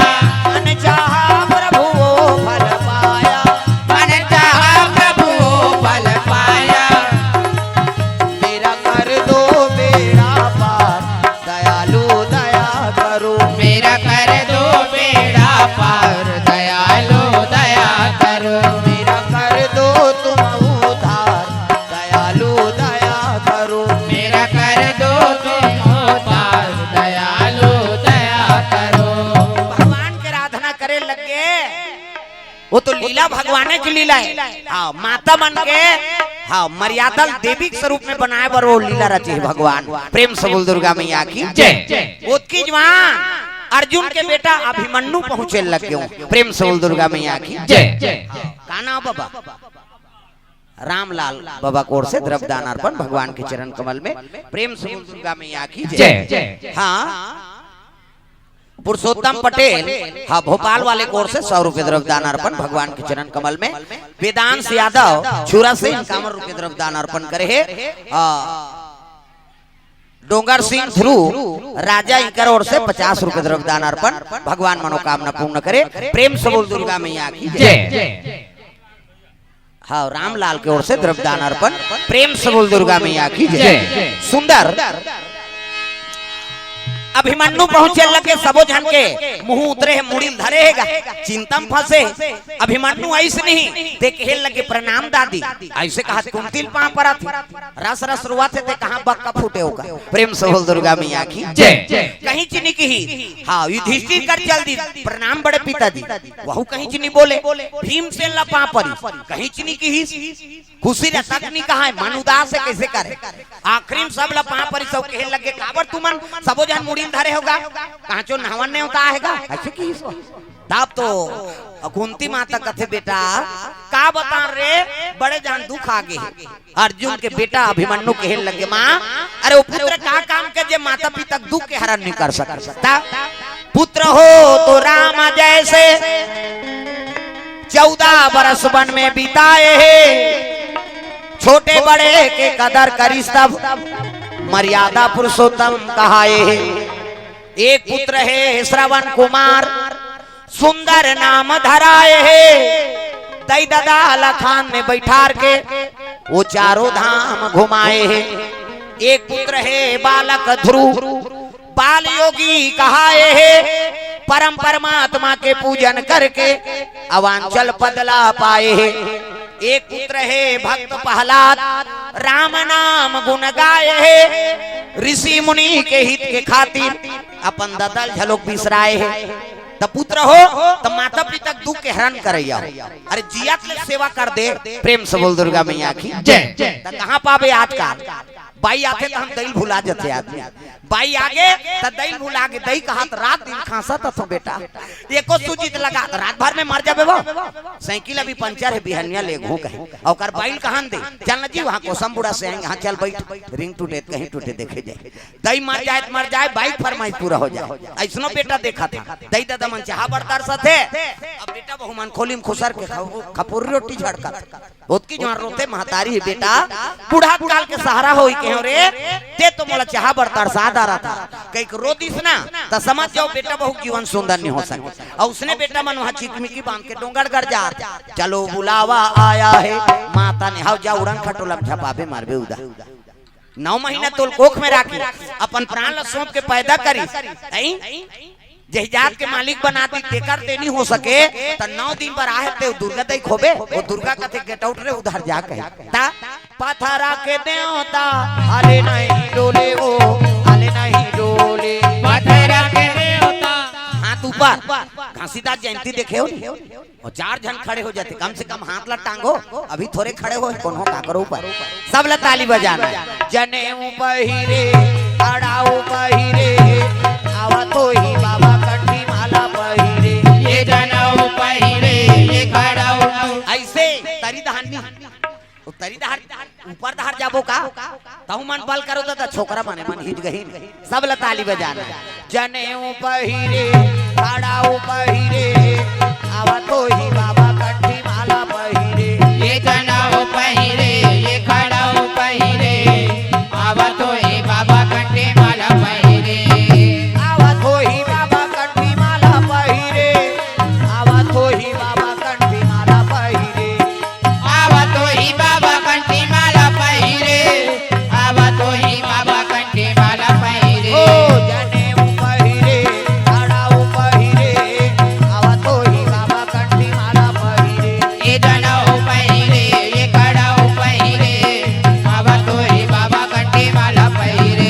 मन चाहा प्रभु वो फल पाया। मन चाहा प्रभु वो फल पाया। मेरा कर दो बेड़ा पार, दयालु दया करो। मेरा कर दो बेड़ा पार, दयालु दया करो। मेरा कर दो तुम उद्धार, दयालु दया करो। मेरा कर दो तुम उद्धार, दयालु दया करो। भगवान के आराधना करे लग गे। वो तो लीला भगवाने के लीला हे। हव, माता मन के, हव, मर्यादा ल देवी के स्वरूप में बनाए बर वो लीला रचे हे भगवान। प्रेम से बोल दुर्गा मैया की जय। ओतकी जुवार अर्जुन के बेटा अभिमन्यु पहुंचे लग गे। प्रेम से बोल दुर्गा मैया की जय। का नांव बबा? रामलाल बबा के ओर से द्रव्यदान अर्पण भगवान के चरण कमल में। प्रेम से बोल दुर्गा मैया की जय। जय। हां, पुरुषोत्तम पटेल, हां, भोपाल वाले के ओर से सौ रुपए द्रव्यदान अर्पण भगवान के चरण कमल में। वेदांश यादव छुरा से इक्यावन रुपए द्रव्यदान अर्पण करे हे। हां, डोंगर सिंह ध्रुव राजा इंकर ओर से पचास रुपए द्रव्यदान अर्पण, भगवान मनोकामना पूर्ण करे। प्रेम से बोल दुर्गा मैया की जय। जय। हां, रामलाल के ओर से द्रव्यदान अर्पण, प्रेम से बोल दुर्गा मैया की जय। जय। सुंदर अभिमन्यु पहुंचे लगे, सबो झन के मुंह उतरे हे, मुड़ी ल धरे हे गा, चिंता म फंसे। अभिमन्यु अइस नहीं, तें कहे लगे प्रणाम दादी, अइसे कहत कुंती ल पांव परत हे। रस रस रोवत हे, तें कहां बक्का फूटे होगा। प्रेम से बोल दुर्गा मैया की जय। कहीं च नहीं किहिस। हां, युधिष्ठिर कर चल दिस, प्रणाम बड़े पिताजी। वहू कहीं च नहीं बोले। भीमसेन ला पांव परिस, कहीं च नहीं किहिस। खुशी रहे तक नहीं कहाय, मन उदास हे, कइसे करे? आखिरी में सब ला पांव परिस अउ कहे लगे, काबर तुमन सबो झन मुड़ी ल धरे होगा? कहां चो नहवन नेवता हे गा? अइसे किहिस। तब तो कुंती माता कथे, बेटा, का बतांव रे, बड़े जान दुख आ गे हे। अर्जुन के बेटा अभिमन्यु कहे लगे, मां, अरे वो पुत्र का काम के जे माता पिता के दुख के हरण नहीं कर सके? तब पुत्र हो तो राम जैसे चौदह बरस वन में बिताए हे। छोटे बड़े के कदर करिस तब मर्यादा पुरुषोत्तम कहाए हे। एक पुत्र हे श्रवण कुमार, सुंदर नाम धराए हे। दई ददा लखान में बैठार के वो चारों धाम घुमाए हे। एक पुत्र हे बालक ध्रुव, बाल योगी कहाए हे। परम परमात्मा के पूजन करके अवांचल पद ला पाए हे। एक पुत्र हे भक्त प्रहलाद, राम नाम गुण गाए हे। ऋषि मुनि के हित के खातिर अपन ददा ल झलोक बिसराए हे। त पुत्र हो, त माता पिता के दुख के हरण करइया हो। अरे जियत ले सेवा कर दे। प्रेम से बोल दुर्गा मैया की जय। त कहाँ पाबे आजकल? बाई आथे त हम दई ल भुला जथे आदमी। बाई आगे त दई ल भुला गे। दई कहात रात दिन खांसत हथो बेटा, एको सूजी त लगा त रात भर में मर जाबे वो। साइकिल अभी पंचर हे, बिहनिया लेगहूं कहे। अउ ओकर बाई ल कहां दे, चल न जी, वहां कोसम बूढ़ा से आएंगे। हां चल बैठ, रिंग टूटे त कहीं टूटे देखे जाए। दई मर जाए त मर जाए, बाई के फरमाइश पूरा हो जाए। अइसनो बेटा देखा था, दई ददा मन चाहा बड़ तरसथे। अब बेटा बहू मन खोली म खुसर के खपु-, खपुरी रोटी झड़कत। ओतकी जुवार रोथे महतारी हे, बेटा, बूढ़ा काल के सहारा होई के हो रे, ते तो मोला चाहा बड़ तरसा डारत हस। कहिके रो दिस ना, त समझ जाओ बेटा बहू के जीवन सुंदर नहीं हो सके। अउ उसने बेटा मन वहां चिकमिकी बांध के डोंगरगढ़ जात, चलो बुलावा आया है, माता ने, हाव जा उड़न खटोला म झपाबे मारबे उदा। नौ महीना तोल कोख में राखी, अपन प्राण ला सौंप के पैदा करी, अई? जहिजात के मालिक बना दी, तेकर ते नहीं हो सके, त नौ दिन बर आहे ते दुर्गा दई खोबे, वो दुर्गा कथे, "Get out रे, उधर जा," कहे। ता पथरा के देवता, हाले नहीं डोले वो, हाले नहीं डोले। पथरा के देवता। हाथ ऊपर, घासीदास जयंती देखे हो नहीं? वो चार झन खड़े हो जाते, कम से कम हाथ ला टांगो, अभी थोरे खड़े हो, कोनो काकरो ऊपर। सब ला ताली बजाना हे। जनेऊ पहिरे, खड़ाऊ पहिरे, आवत होही बाबा कंठी माला पहिरे। ये जनेऊ पहिरे, ये खड़ाऊ। अइसे तरी दहार नहीं, वो तरी दहार, ऊपर दहार जाबो का? तहु मन बल करो ददा, छोकरा मने मन हिच गही नहीं। सब ला ताली बजाना हे। जनेऊ पहिरे, खड़ाऊ पहिरे, आवत होही बाबा कंठी माला पहिरे। ये जनेऊ पहिरे, ये खड़ाऊ पहिरे, आवत होही बाबा कंठी माला पहिरे। आवत होही बाबा कंठी माला पहिरे, आवत होही बाबा कंठी माला पहिरे। आवत होही बाबा कंठी माला पहिरे, आवत होही बाबा कंठी माला पहिरे। ओ जनेऊ पहिरे, खड़ाऊ पहिरे, आवत होही बाबा कंठी माला पहिरे। ये जनेऊ पहिरे, ये खड़ाऊ पहिरे, आवत होही बाबा कंठी माला पहिरे।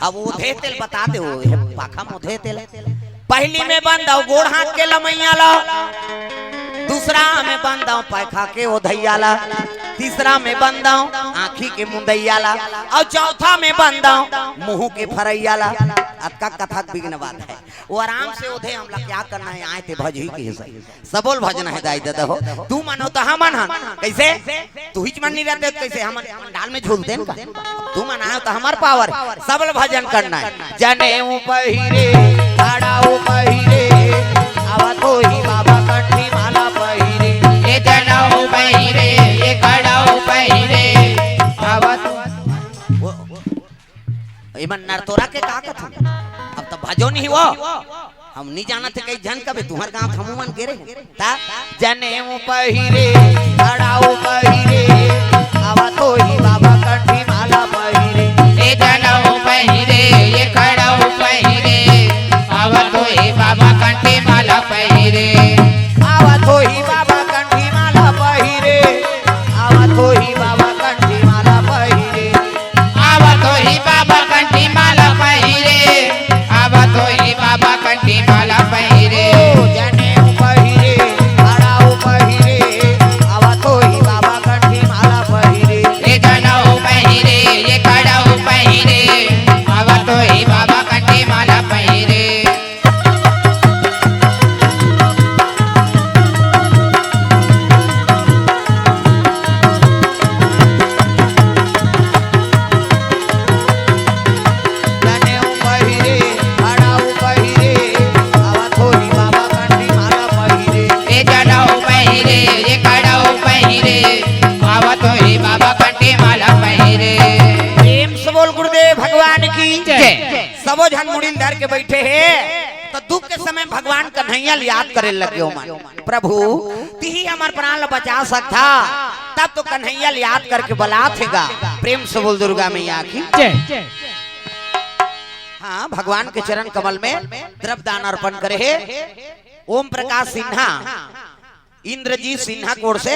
अब ओधे तेल बता दे, वो हे पाखा म ओधे तेल। पहली में बंद अउ गोड़ हाथ के लमैया ला, दूसरा में बंद अउ पैखा के ओधैया ला, तीसरा में बंद अउ आँखी के मुंदैया ला, अउ चौथा में बंद अउ मुंह के फरैया ला। अतका कथा के बिघ्न बात हे। वो आराम से ओधे, हमला क्या करना हे, आए ते भजही के हिसाब। सबो ल भजना हे दाई ददा हो। तू मन हो त हमन हन। कइसे? तुहिच मन नहीं रहते त कइसे? हमन पंडाल में झूलतेन का? तू मन आए हो त हमर पावर। सब ल भजन करना हे। जनेऊ पहिरे, खड़ाऊ पहिरे, आवत होही बाबा कंठी माला पहिरे। ये जनेऊ पहिरे, ये खड़ाऊ पहिरे, आवत। वो, वो, एमन नरतोरा के का कथन? अब त भजो नहीं वो। हम नहीं जानत हे, कई झन कबे तुंहर गांव हमू मन गे रहे। ता जनेऊ पहिरे, खड़ाऊ पहिरे, आवत होही बाबा कंठी माला पहिरे। ये जनेऊ पहिरे, ये खड़ाऊ पहिरे, आवत होही बाबा कंठी माला पहिरे। आवत होही बाबा कंठी माला पहिरे, आवत होही बाबा कंठी माला पहिरे। आवत होही बाबा कंठी माला पहिरे, आवत होही बाबा कंठी माला पहिरे। ओ जनेऊ पहिरे, खड़ाऊ पहिरे, आवत होही बाबा कंठी माला पहिरे। ये जनेऊ झन मुड़ी ल धर के बइठे हे, त दुख के समय भगवान कन्हैया ल याद करे लगे ओमन, "प्रभु, तिही हमर प्राण ल बचा सकथा, तब तो कन्हैया ल याद करके बलात हे गा।" प्रेम से बोल दुर्गा मैया की। जय। हाँ, भगवान के चरण कमल में द्रव्य दान अर्पण करे हे ओम प्रकाश सिन्हा, इंद्रजीत सिन्हा कोर से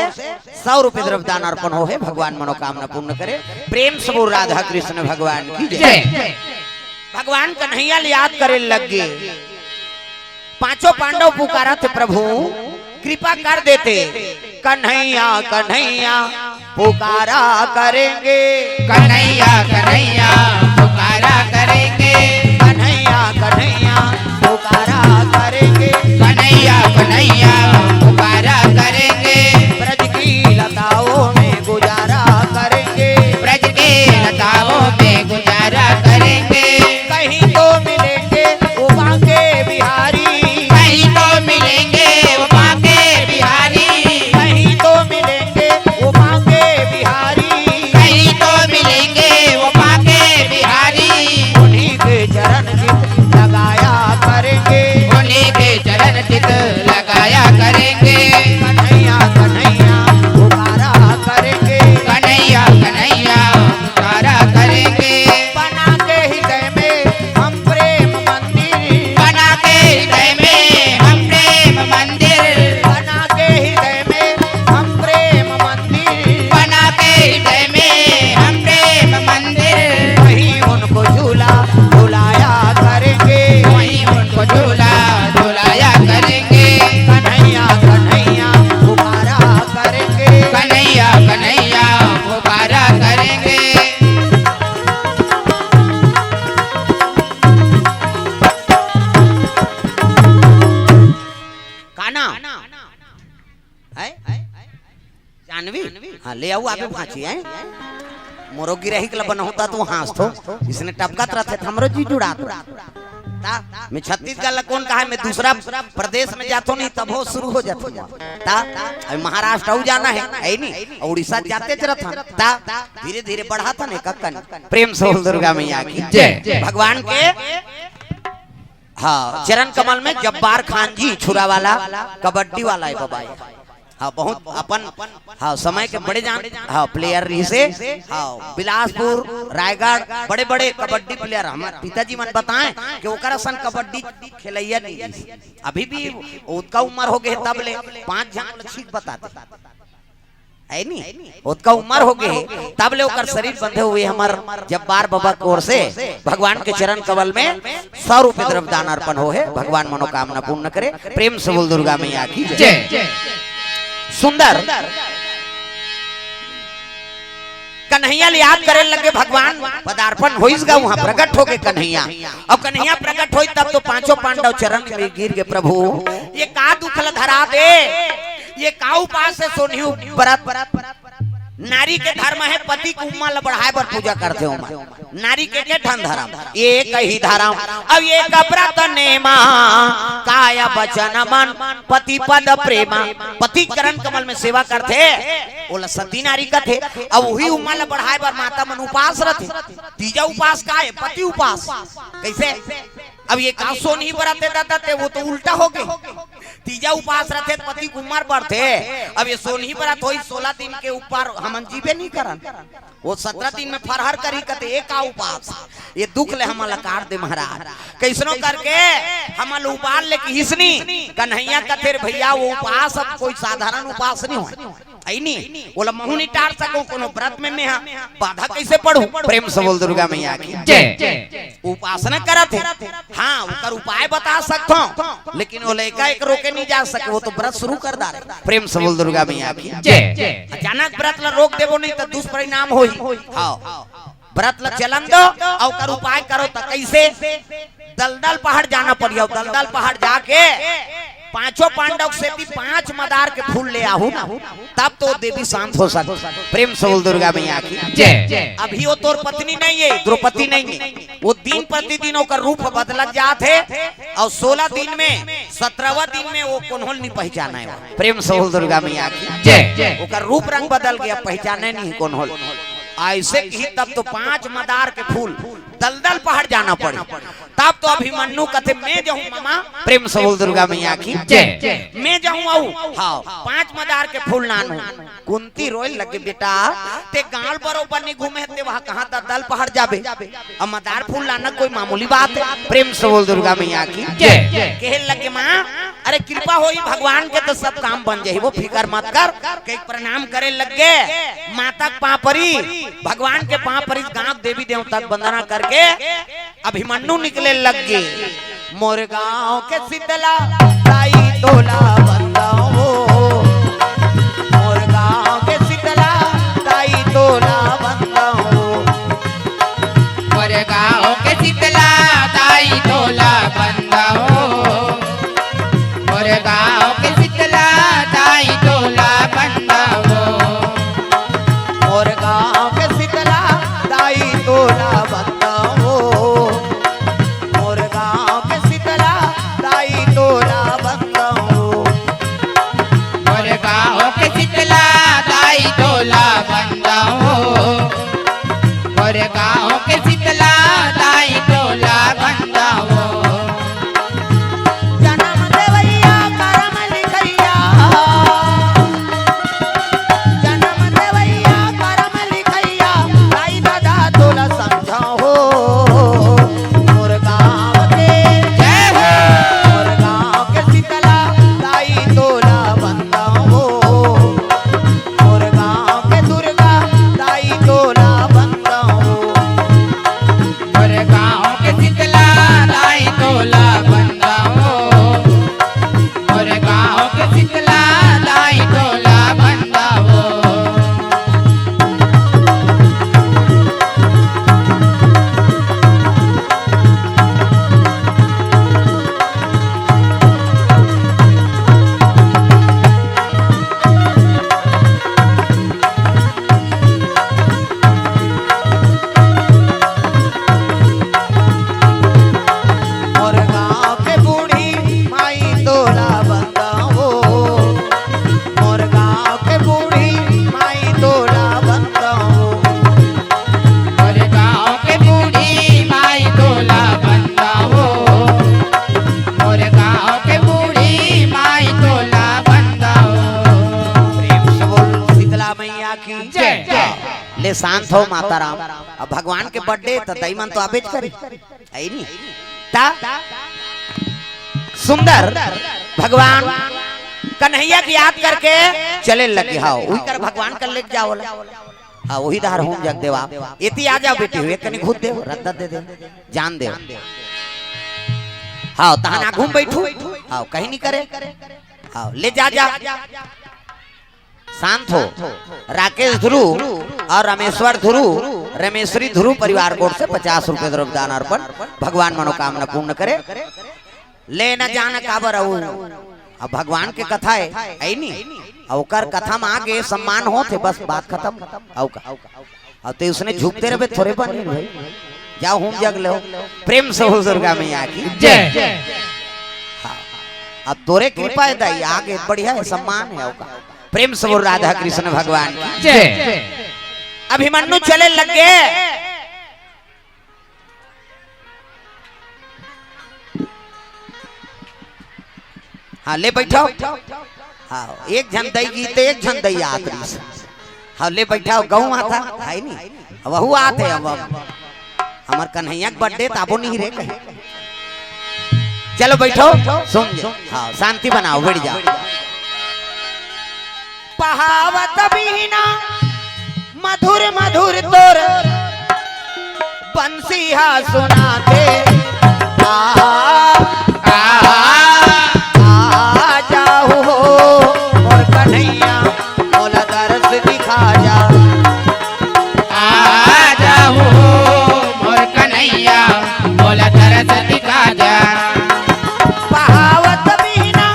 सौ रुपये द्रव्य दान अर्पण हो हे। भगवान मनोकामना पूर्ण करे। प्रेम से बोल राधा कृष्ण भगवान की जय। जय। भगवान कन्हैया ल याद करे लग गे। पांचों पांडव पुकारत हे, "प्रभु, कृपा कर देते।" "कन्हैया, कन्हैया पुकारा करेंगे।" "कन्हैया, कन्हैया पुकारा करेंगे।" "कन्हैया, कन्हैया पुकारा करेंगे।" "कन्हैया, कन्हैया पुकारा करेंगे।" "ब्रज की लताओं में गुजारा करेंगे।" "ब्रज की लताओं में गुजारा करेंगे।" "कहीं तो मिलेंगे वो बांके बिहारी।" "कहीं तो मिलेंगे वो बांके बिहारी।" "कहीं तो मिलेंगे वो बांके बिहारी।" "कहीं तो मिलेंगे वो बांके बिहारी।" "उन्हीं के चरण चित लगाया करेंगे।" "उन्हीं के चरण चित लगाया करेंगे।" "कन्हैया, कन्हैया पुकारा करेंगे।" "कन्हैया, कन्हैया पुकारा करेंगे।" "बना के हृदय में हम प्रेम मंदिर।" "बना के हृदय में हम प्रेम मंदिर।" "बना के हृदय में हम प्रेम मंदिर।" "बना के हृदय में हम प्रेम मंदिर।" "वहीं उनको झूला झुलाया करेंगे।" "वहीं उनको झूला झुलाया करेंगे।" "कन्हैया, कन्हैया पुकारा करेंगे।" "कन्हैया, कन्हैया पुकारा करेंगे।" का नाम? हैं? जानवी? हाँ, ले आऊ, आबे भांची, हैं? मोरो गिरहिक ल बनहूं त तू हाँसथो। इसने टपकत रथे त हमरो जी जुड़ात रथे। ता, मैं छत्तीसगढ़ ल कोन कहा, मैं दूसरा प्रदेश में जाथो नहीं, तभो शुरू हो जाथे। ता, अभी महाराष्ट्र अउ जाना हे, हे नहीं? अउ उड़ीसा जाते च रथन। ता, धीरे-धीरे बढ़ाथन हे कक्कन। प्रेम से बोल दुर्गा मैया की जय। भगवान के, हाँ, चरण कमल में जब्बार खान जी छुरा वाला, कबड्डी वाला हे बाबा। हाँ, बहुत अपन, हाँ, समय के बड़े जान, हाँ, player रहिसे, हाँ, बिलासपुर, रायगढ़, बड़े-बड़े कबड्डी player। हमर पिताजी मन बताएं कि ओकर असन कबड्डी खेलैया नहीं रहिस। अभी भी ओतका उम्र हो गे तब ले पांच झन ल छींक बताते। हे नी? ओतका उम्र हो गे, तब ले ओकर शरीर बंधे हुए। हमर जब्बार बाबा कोर से भगवान के चरण कमल में सौ रुपये द्रव्य दान अर्पण हो हे। भगवान मनोकामना पूर्ण करे। प्रेम से बोल दुर्गा मैया की जय। जय। सुंदर कन्हैया ल याद करे लगे भगवान, पदार्पण होइस गा, वहां प्रकट हो गे कन्हैया। अउ कन्हैया प्रकट होइस तब तो पांचों पांडव चरण में गिर गे, "प्रभु, ये का दुख ल धरा दे, ये का उपास हे सोनही व्रत?" नारी के धर्म हे, पति के उम्मर ल बढ़ाए बर पूजा करथे ओमन। नारी के के ठन धरम? एक ही धरम। अब एक व्रत नेमा, काय बचन मन पति पद प्रेमा। पति चरण कमल में सेवा करथे, ओला सती नारी कथे। अब उही उम्मर ल बढ़ाए बर माता मन उपास रथे। तीजा उपास का हे? पति उपास। कइसे? अब ये का सोनही व्रत हे दादा, ते वो तो उल्टा हो गे। तीजा उपास रथे त पति के उम्मर बढ़थे। अब ये सोनही व्रत होइस, सोलह दिन के ऊपर हमन जीबे नहीं करन। वो सत्रह दिन में फरहर करही कथे, ये का उपास? ये दुख ले हमन ला काट दे महाराज। कइसनो करके हमन ला उबार ले किहिस नी। कन्हैया कथे, "रे भैया, वो उपास अब कोई साधारण उपास नहीं होय।" हे नी? ओला महूं नहीं टार सकंव, कोनो व्रत में मैं हा बाधा कइसे पड़हूं? प्रेम से बोल दुर्गा मैया की जय। उपासना करत हे, हाँ, ओकर उपाय बता सकथंव, लेकिन वो लइका एक रोके नहीं जा सके, वो तो व्रत शुरू कर डारे। प्रेम से बोल दुर्गा मैया की जय। अचानक व्रत ला रोक देबो नहीं त दुष्परिणाम होही। हाँ, व्रत ला चलन दो अउ ओकर उपाय करो। त कइसे? दलदल पहाड़ जाना पड़ही। अउ दलदल पहाड़ जाके पांचों पांडव के सेती पांच मदार के फूल ले आहू ना, तब तो देवी शांत हो सकत। प्रेम से बोल दुर्गा मैया की जय। अभी वो तोर पत्नी नहीं हे, द्रौपदी नहीं हे, वो दिन प्रतिदिन ओकर रूप बदलत जात हे अउ सोलह दिन में, सत्रहवाँ दिन में वो कोनो ल नहीं पहचाने। प्रेम से बोल दुर्गा मैया की जय। ओकर रूप रंग बदल गे, अब पहचाने नहीं कोनो ल। अइसे किहिस तब तो पांच मदार के फूल दलदल पहाड़ जाना पड़े। तब तो अभिमन्यु कथे, "मैं जाहूं मामा।" प्रेम से बोल दुर्गा मैया की जय। "मैं जाहूं, आऊ।" हाँ, पांच मदार के फूल लानहूं। कुंती रोए लगे, "बेटा, ते गांव बरोबर नहीं घूमे हे, ते वहां कहां दलदल पहाड़ जाबे? अब मदार फूल लाना कोई मामूली बात हे?" प्रेम से बोल दुर्गा मैया की जय। कहे लगे, "माँ, अरे कृपा होही भगवान के तो सब काम बन जाही, वो फिकर मत कर।" कहिके प्रणाम करे लगे, माता के पांव परी, भगवान के पांव परी, गांव देवी देवता के वंदना करके अभिमन्यु निकले लगे। मोर गांव के शीतला दाई तोला बंदाओ, मोर गांव के शीतला दाई तोला बंदाओ। मोर गांव के शीतला दाई तोला बंदाओ। मोर गांव के शीतला दाई तोला बंदाओ। मोर गांव के शीतला दाई तोला बंदाओ। मोर गांव के शीतला दाई तोला बंदाओ। मोर गांव के शीतला दाई तोला बंदाओ। मोर गांव के शीतला दाई तोला बंदाओ। जनम देवैया करम लिखैया, जनम देवैया करम लिखैया, दाई ददा तोला समझाओ हो। मोर गांव के जय हो। मोर गांव के शीतला दाई तोला बंदाओ। मोर गांव के दुर्गा दाई तोला बंदाओ। मोर गांव के शीतला दाई तोला बंदाओ। मोर गांव के शीतला दाई तोला बंदाओ। मोर गांव के बूढ़ी माई तोला बंदाओ। मोर गांव के बूढ़ी माई तोला बंदाओ। मोर गांव के बूढ़ी माई तोला बंदाओ। मोर गांव के बूढ़ी माई तोला बंदाओ। प्रेम से बोल शीतला मैया की जय। ले शांत हो माता राम। अब भगवान के birthday त दई मन तो आबेच करी। है नी? ता सुंदर भगवान कन्हैया के याद करके चले लगे। हाँ, उही कर भगवान कर लेके जाओ ला। हाँ, उही धार होम जग देवा। एती आ जाओ बेटी हो, एक कनी घूत देव, रद्दा दे दे, जान देव। हाँ, तहन आगू में बैठू। हाँ, कहीं नहीं करे। हाँ, ले जा, जा। शांत हो। राकेश ध्रुव और रामेश्वर ध्रुव, रामेश्वरी ध्रुव परिवार कोर से पचास रुपए द्रव्य दान अर्पण, भगवान मनोकामना पूर्ण करे। ले न जान काबर अउ। अब भगवान के कथा है, है नी? अउ ओकर कथा में आगे सम्मान होत हे, बस बात खतम। अउ का? अउ ते उसने झुकते रहे, थोरे बनी भाई। जाओ होम जग लो। प्रेम से बोल दुर्गा मैया की जय। हाँ। अब तोरे कृपा है दाई, आगे बढ़िया है, सम्मान है अउ का। प्रेम से बोल राधा कृष्ण भगवान की जय। अभिमन्यु चले लगे। हाँ, ले बैठो। हाँ, एक झन दई गीत, एक झन दई आत रहिस। हाँ, ले बैठो, गहूं आता, है नी? वहू आत हे, अब, अब हमर कन्हैया के birthday त आबो नहीं रे कहे। चलो बैठो, सुन ले। हाँ, शांति बनाओ, बैठ जाओ। पहावत बीना मधुर मधुर तोर बंसी हा सुनाथे। आ, आ, आ जाहू हो मोर कन्हैया, मोला दरस दिखा जा। आ जाहू हो मोर कन्हैया, मोला दरस दिखा जा। पहावत बीना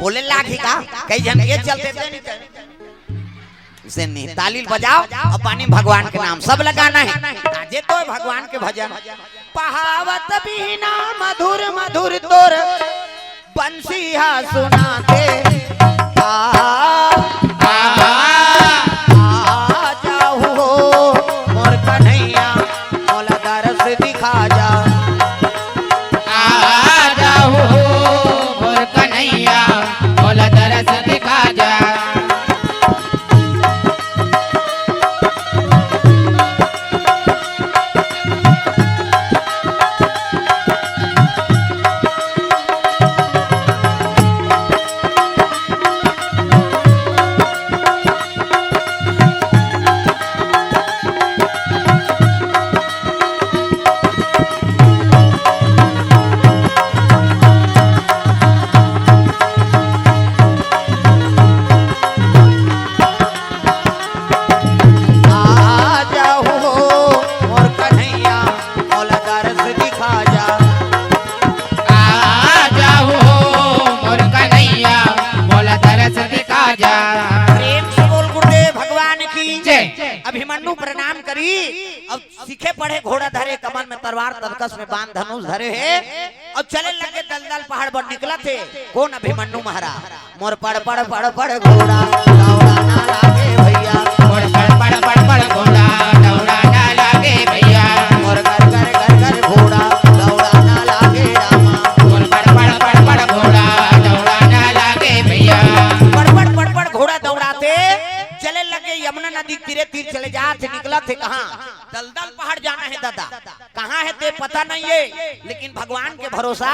बोले लागी का? कई झन ये चलते थे नहीं उसे नहीं, ताली बजाओ और पानी भगवान के नाम, सब लगाना है। ताजे तो भगवान के भजन। पहावत बीना मधुर मधुर तोर बंसी हा सुनाथे। आ, आ, आ जाहू हो मोर कन्हैया, मोर अब सीखे पढ़े घोड़ा धरे, कमर में तलवार, तरकस में बाण धनुष धरे हे, अउ चले लगे दलदल पहाड़ बर निकलत हे। कोन? अभिमन्यु महाराज। मोर पड़ पड़ पड़ पड़ घोड़ा दौड़ा ना लागे भैया। मोर पड़ पड़ पड़ पड़ घोड़ा दौड़ा ना लागे भैया। मोर कर कर कर कर घोड़ा दौड़ा ना लागे रामा। मोर पड़ पड़ पड़ पड़ घोड़ा दौड़ा ना लागे भैया। पड़ पड़ पड़ पड़ घोड़ा दौड़ाथे चले लगे, यमुना नदी तीरे तीर चले जाथे, निकलथे कहाँ? दलदल पहाड़ जाना हे दादा। कहाँ हे ते पता नहीं हे, लेकिन भगवान के भरोसा।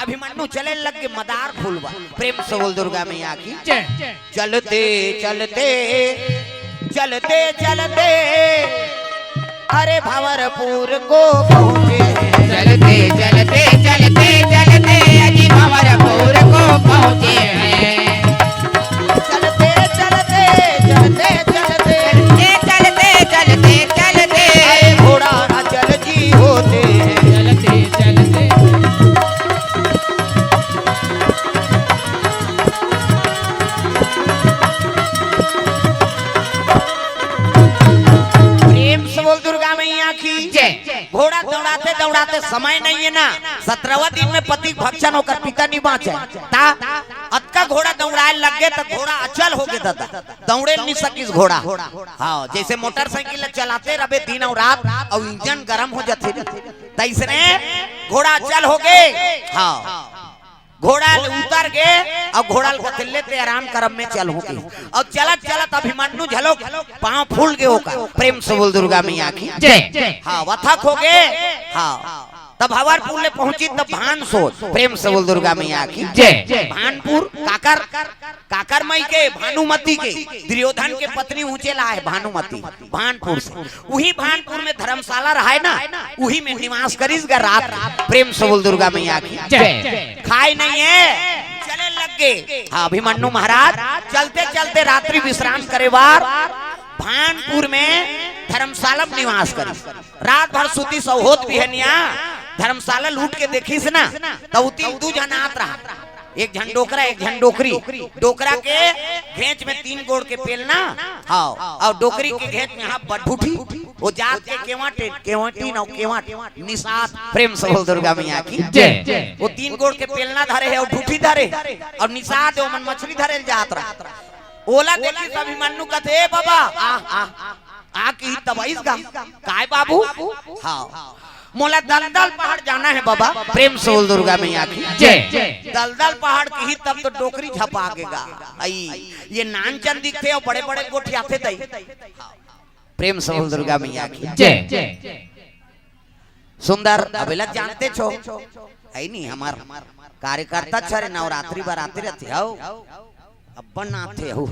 अभिमन्यु चले लग गे मदार फूल बर। प्रेम से बोल दुर्गा मैया की जय। चलते चलते चलते चलते अरे भंवरपुर को पहुँचे हैं। चलते चलते चलते चलते अजी भंवरपुर को पहुँचे हैं। चलते चलते चलते चलते चलते चलते चलते चलते अरे घोड़ा अचल जी होते हैं। चलते चलते प्रेम से बोल दुर्गा मैया की जय। घोड़ा दौड़ाते दौड़ाते समय नहीं है ना, सत्रहवाँ दिन में पति भक्षण होकर पिता नहीं बाँचे। ता अतका घोड़ा दौड़ाए लग गे त घोड़ा अचल हो गे दादा, दौड़े नहीं सकिस घोड़ा। हाँ, जैसे मोटरसाइकिल ला चलाते रबे दिन अउ रात, अउ इंजन गरम हो जाथे, तैसने घोड़ा अचल हो गे। हाँ, घोड़ा ले उतर गे अउ घोड़ा ल कथे ले ते आराम करब में चल हो गे। अउ चलत चलत अभिमन्यु झलोक पाँव फूल गे ओकर। प्रेम से बोल दुर्गा मैया की जय। हाँ, वथक हो गे। हाँ, तब भंवरपुर ले पहुंची तब भानसोज। प्रेम से बोल दुर्गा मैया की जय। भानपुर काकर, काकर मई के, भानुमति के, दुर्योधन के पत्नी ऊंचे ला हे भानुमति, भानपुर से। उही भानपुर में धर्मशाला रहाय ना, उही में निवास करिस गा रात। प्रेम से बोल दुर्गा मैया की जय। खाय नहीं हे, चले लग गे। हाँ, अभिमन्यु महाराज चलते चलते रात्रि विश्राम करे बर भानपुर में धर्मशाला में निवास करिस। रात भर सुतिस अउ होत बिहनिया धर्मशाला लहुट के देखिस ना, त उती दू झन आत रहा, एक झन डोकरा, एक झन डोकरी। डोकरा के घेंच में तीन गोड़ के पेलना, हाँ, अउ डोकरी के घेंच में हाँ बटभूठी, वो जात के केवट, केवटिन अउ केवट निषाद। प्रेम से बोल दुर्गा मैया की जय। वो तीन गोड़ के पेलना धरे हे अउ ठूठी धरे हे अउ निषाद हे, ओमन मछली धरे ल जात रहा। ओला देखिस अभिमन्यु कथे, "ए बाबा, आ, आ, आ।" आ किही तब आइस गा। "काय बाबू?" "हाँ, मोला दलदल पहाड़ जाना हे बाबा।" प्रेम से बोल दुर्गा मैया की जय। दलदल पहाड़ किही तब तो डोकरी झपा गे गा। अई, ये नान चन दिखथे अउ बड़े-बड़े गोठियाथे दई। प्रेम से बोल दुर्गा मैया की जय। सुंदर, अब एला जानते छो, हे नी, हमर कार्यकर्ता छरे नवरात्रि बर आते रहिथे, हव, अब्बड़ नाचथे, हव।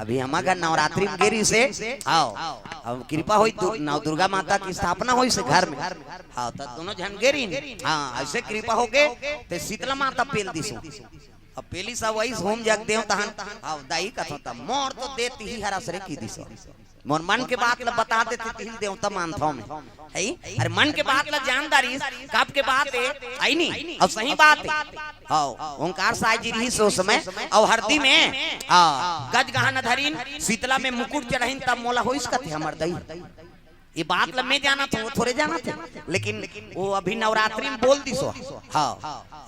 अभी हमर घर नवरात्रि में गे रिहिसे, हव, अब कृपा होइस, दुर-, नव दुर्गा माता के स्थापना होइसे घर में, हव, त दोनों झन गे रिहिन, हाँ, अइसे कृपा हो गे, ते शीतला माता पेल दिस। अब पेलिस अउ वही होम जग देव तहन, हव, दाई कथों त, मोर तो देत ही हरस रे की दिस। मोर मन के बात ल बता देते, तिही ल देवता मानथव मैं। हई? अरे मन के बात ल जान डारिस, कब के बात हे, हई नी? अउ सही बात हे। हव, ओंकार साय जी रिहिस ओ समय, अउ हरदी में, हाँ, गज गहना धरिन, शीतला में मुकुट चढ़ाइन, तब मोला होइस कथे हमर दई। ये बात ल मैं जानत हँव, वो थोरे जानत हे। लेकिन वो अभी नवरात्रि में बोल दिस ओ। हव।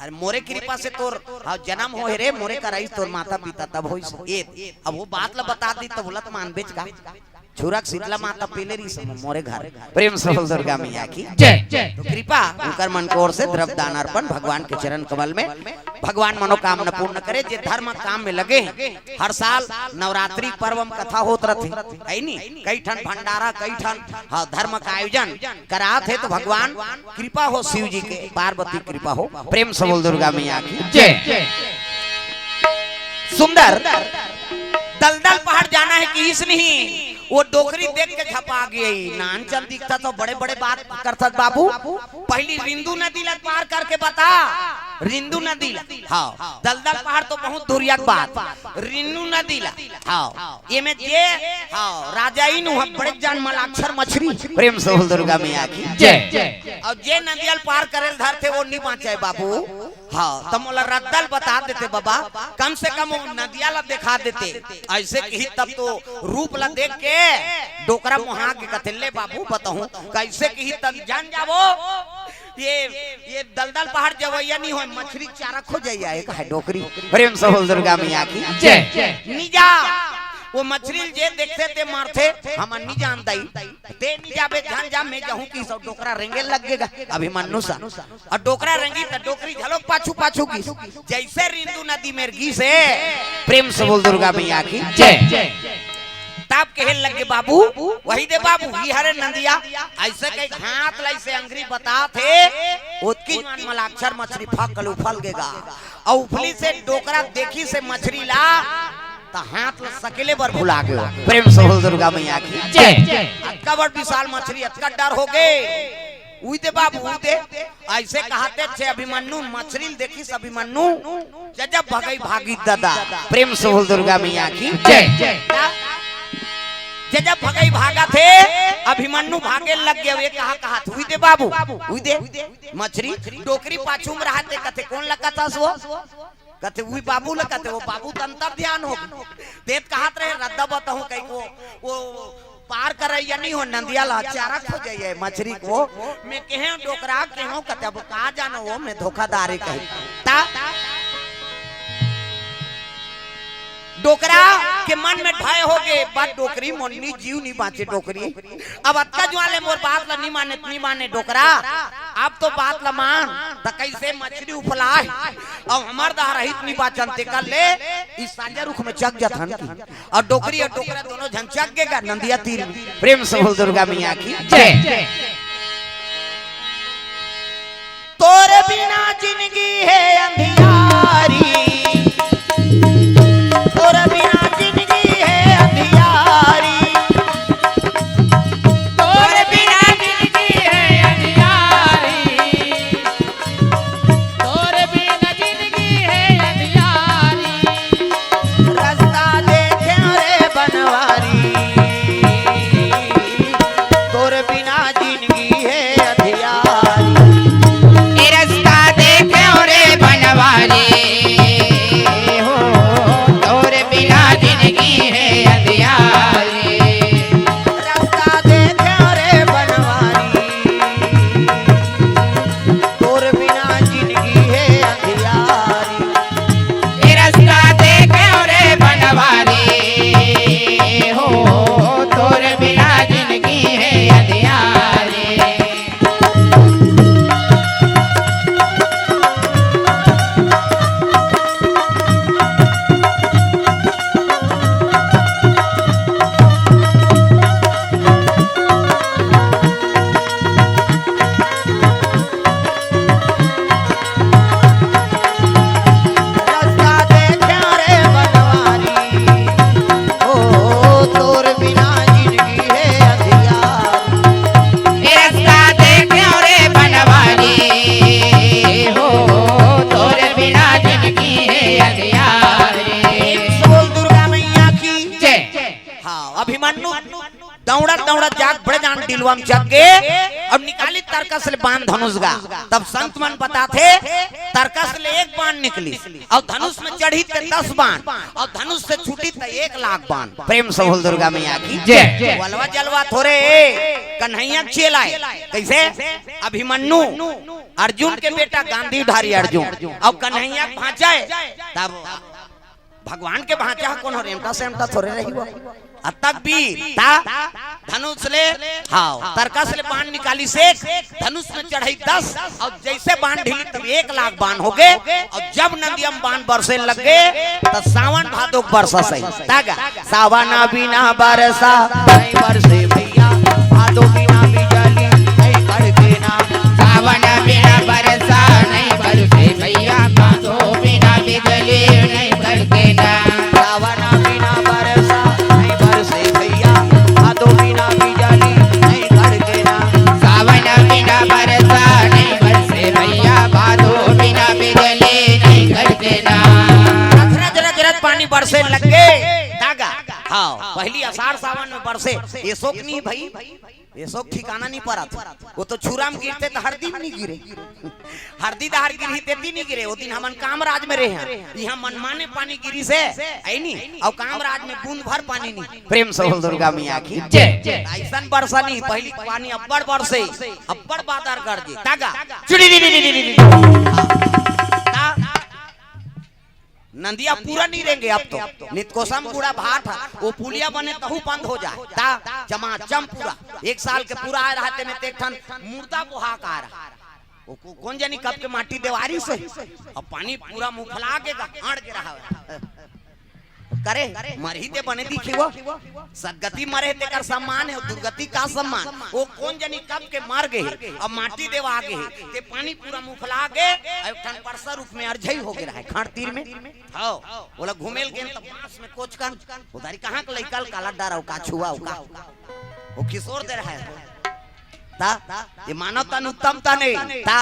अरे मोरे कृपा से तोर, हव, जनम होहे रे, मोरे करा आइस तोर माता पिता तब होइस। ये, अब वो बात ल बता दिस तब ओला त मानबेच का। छुरक शीतला माता पेले रिहिस मोरे घर। प्रेम से बोल दुर्गा मैया की जय। तो कृपा ओकर मन के ओर से द्रव्य दान अर्पण भगवान के चरण कमल में, भगवान मनोकामना पूर्ण करे। जे धर्म काम में लगे हे, हर साल नवरात्रि पर्व में कथा होत रथे, हई नी? कई ठन भंडारा, कई ठन, हाँ, धर्म का आयोजन करात हे, तो भगवान कृपा हो शिव जी के, पार्वती कृपा हो। प्रेम से बोल दुर्गा मैया की जय। सुंदर, दलदल पहाड़ जाना हे किहिस नहीं, वो डोकरी देख के झपा गे। नान चन दिखथस त बड़े-बड़े बात करथस बाबू। पहिली रिंदू नदी ला पार करके बता, रिंदू नदी ला। हाँ, दलदल पहाड़ तो बहुत दूरिया के बात, रिंदू नदी ला। हाँ, ये में जे, हाँ, राजा ही नु हम बड़े जान मलाक्षर मछरी। प्रेम से बोल दुर्गा मैया की जय। अउ जे नदिया ल पार करे ल धरथे, वो नी बाँचे बाबू। हाँ, त मोला रद्दा ल बता देते बाबा, कम से कम वो नदिया ला दिखा देते। ऐसे कही तब तो रूप ला देख के डोकरा मोहा के कथे, "ले बाबू बताहूँ, कैसे कही तब जान जाबो।" ये, ये दलदल पहाड़ जवैया नहीं होय, मछरी चारा खो जाइया, एक है डोकरी। प्रेम से बोल दुर्गा मैया की जय। नी जा, वो मछरी ल जे देखथे ते मारथे, हम नी जान दाई। ते नी जाबे, जान जा, मैं जाहूँ कि सब डोकरा रेंगे लग गेगा अभिमन्यु सा। अउ डोकरा रेंगी त डोकरी घलोक पाछू पाछू गिस। जैसे रिंदु नदी मेर गिस हे, प्रेम से बोल दुर्गा मैया की जय। तब कहे लगे, "बाबू, वही दे बाबू, ई हरे नदिया।" ऐसे कही हाथ ला ऐसे अंगरी बतात हे, ओतकी जुवार मलाक्षर मछरी फक ले उफल गेगा। अउ उफलिस हे डोकरा देखिस हे मछरी ला, त हाथ ला सकेले बर भुला गयो। प्रेम से बोल दुर्गा मैया की जय। अतका बड़ विशाल मछरी, अतका डर हो गे। उई दे बाबू, उई दे। ऐसे कहत हे अभिमन्यु, मछरी ल देखिस अभिमन्यु, जजब भगई भागिस दादा। प्रेम से बोल दुर्गा मैया की जय। जजब भगई भागत हे, अभिमन्यु भागे लग गे। ये कहा, कहा, उई दे बाबू, उई दे। मछरी, डोकरी पाछू म रहत हे, कथे, "कोन ल कथस वो?" कथे, "उई बाबू ल कथे।" वो बाबू त अंतर ध्यान हो। ते त कहत रहे, "रद्दा बताहूँ कही को, वो पार करैया नहीं हो, नदिया ला चारा खो जाइए मछरी को।" मैं कहे, "डोकरा कहे हो," कथे, "अब का जानो वो, मैं धोखादारी कही।" ता डोकरा के मन में भय हो गे, बस डोकरी मोन्नी जीव नी बाँचे डोकरी। अब अतका जुवार ले मोर बात ला नी माने, नी माने डोकरा। अब तो बात ला मान, त कैसे मछरी उफलाय। अब हमर दहा रहित नी बाँचन तेकर ले, इस सांझा रुख में चघ जथन की। अउ डोकरी अउ डोकरा दोनों झन चघ गेगा नदिया तीर में। प्रेम से बोल दुर्गा मैया की जय। तोर बिना जिनगी हे अंधियारी, तोर बिना जिनगी हे अंधियारी, तोर बिना जिनगी हे अंधियारी, तोर बिना जिनगी हे अंधियारी। रस्ता देखे रे बनवारी, तोर बिना जिनगी हे अंधियारी। ए रस्ता देखे रे बनवारी, हो, तोर बिना जिनगी हे अंधियारी। रस्ता देखे रे बनवारी, तोर बिना जिनगी हे अंधियारी। ए रस्ता देखे रे बनवारी, हो, तोर बिना जिनगी हे अंधियारी। रस्ता देखे रे बनवारी, ओ तोर बिना जिनगी हे अंधियारी। ए रस्ता देखे रे बनवारी, हो, तोर बिना जिनगी हे अंधियारी। बोल दुर्गा मैया की जय। हाँ, अभिमन्यु दौड़त दौड़त जाके बड़े जान डिलवा में चघ गे अउ निकालिस तरकस ले बाण धनुष गा। तब संत मन बताथे, तरकस ले एक बाण निकलिस अउ धनुष में चढ़िस त दस बाण अउ धनुष से छूटिस त एक लाख बाण। प्रेम से बोल दुर्गा मैया की जय। जलवा जलवा थोरे कन्हैया चेला हे। कैसे? अभिमन्यु अर्जुन के बेटा गांधीधारी अर्जुन अउ कन्हैया भांचा हे। तब भगवान के भांचा ह कोनो रेमटा सेमटा थोरे रही हो। अतक भी ता धनुष ले, हाँ, तरकस ले बाण निकालिस एक, धनुष में चढ़ाइस दस अउ जैसे बाण ढिली तब एक लाख बाण हो गे। अउ जब नदिया म बाण बरसे लग गे त सावन भादो के बरसा सही। तागा सावन बिना बरसा नहीं बरसे भैया, भादो बिना बिजली नहीं कड़के ना। सावन बिना बरसा नहीं बरसे भैया, भादो बिना बिजली नहीं कड़के ना। सावन बिना बरसा नहीं बरसे भैया, भादो बिना बिजली नहीं कड़के ना। सावन बिना बरसा नहीं बरसे भैया, भादो बिना बिजली नहीं कड़के ना। रच रच रच रच पानी बरसे लग गे। तागा हाँ, पहली अषाढ़ सावन में बरसे। एसो के नहीं भाई, एसो के ठिकाना नहीं परत। वो तो छुरा में गिरथे त हरदी में नहीं गिरे। हरदी डहर गिरही तेती नहीं गिरे। वो दिन हमन कामराज में रहे हैं, यहाँ मनमाने पानी गिरिस हे, है नी? अउ कामराज में बूंद भर पानी नहीं। प्रेम से बोल दुर्गा मैया की जय। अइसन बरसा नहीं, पहली पानी अब्बड़ बरसे, अब्बड़ बादर गरजे, तागा, चुड़ी री री री री री। ता नदिया पूरा नहीं रेंगे अब तो। नितकोसम गुड़ा भाट हे, वो पुलिया बने तहू बंद हो जाए। ता चमाचम पूरा एक साल के पूरा आए रहा, तेमे ते एक ठन मुर्दा बोहा के आए रहा। वो को-, कोन जनी कब के माटी देवारिस हे, अब पानी पूरा मुफला के गा-, अड़ के रहा है। करे, मरही ते बने दिखी वो। सदगति मरे हे तेकर सम्मान हे, दुर्गति का सम्मान? वो कोन जनी कब के मर गे हे, अब माटी देवा गे हे, ते पानी पूरा मुफला गे, अब एक ठन परसा रूख में अरझई हो गे रहा है, खाड़ तीर में। हाँ, ओला घूमे ल गेन त बांस में कोचकन, उधारी कहाँ के लइका ल काला डराव, का छुआ हो का? वो किशोर दे रहा है। ता, ये मानव तन उत्तम तन हे। ता,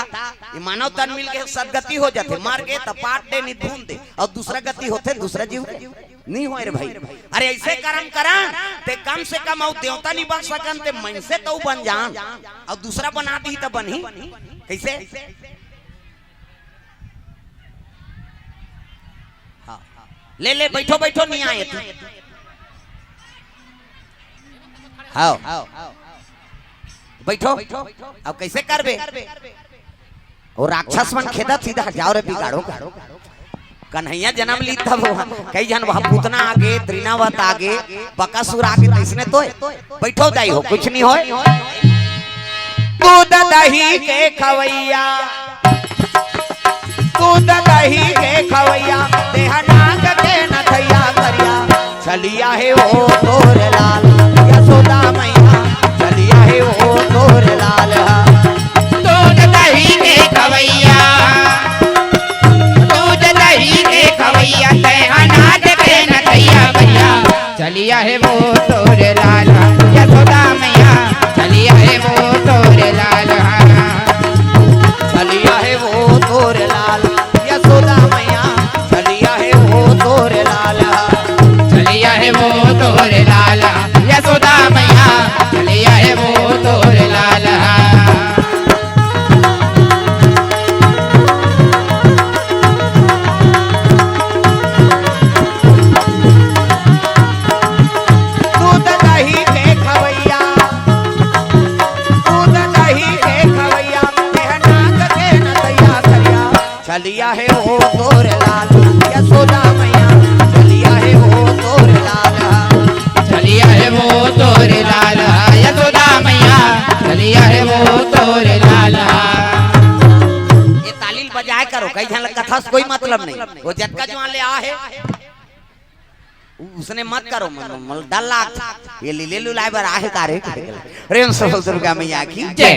ये मानव तन मिल के सदगति हो जाथे, मर गे त पाट दे, निधुन दे, अउ दूसरा गति होथे, दूसरा जीव के। नहीं होय रे भाई। अरे अइसे करम करन, ते कम से कम अउ देवता नहीं बन सकन, ते मनसे तो बन जान, अउ दूसरा बना दी त बनही। कइसे? हाँ। ले, ले, बइठो, बइठो, नहीं आए तू। हाँ। बइठो। अब कइसे करबे? वो राक्षस मन खेदत, सीधा हट जाव रे, बिगाड़ो का। कन्हैया जनम लीस तब वो, कई झन वह पूतना आगे, त्रिनावत आगे, बकासुर आगे, त अइसने तो हे। बइठो दाई हो, कुछ नहीं होय। दूध दही के खवैया, दूध दही के खवैया, देह नाग के नथैया करिया। चलिया हे वो तोर लाल, यशोदा मैया, चलिया हे वो तोर लाल। दूध दही के खवैया, दूध दही के खवैया, देह नाग के नथैया करिया। चलिया हे वो तोर लाल, यशोदा मैया, चलिया हे वो तोर लाल। चलिया हे वो तोर लाल, यशोदा मैया, चलिया हे वो तोर लाल। चलिया हे वो तोर लाल, यशोदा मैया, चलिया हे वो तोर लाल। दूध दही के खवैया, दूध दही के खवैया, देह नाग के नथैया करिया। चलिया हे वो तोर लाल, यशोदा मैया, चलिया हे वो तोर लाल। चलिया हे वो तोर लाल, यशोदा मैया, चलिया हे वो तोर लाल। ये ताली ल बजाए करो, कई झन ल कथा से कोई मतलब नहीं। वो जतका जुवान ले आ हे, उ-, उसने मत करो, मन, मन, मन डर लाग। ये लीले लुलाए बर आहे तारे के। प्रेम से बोल दुर्गा मैया की जय।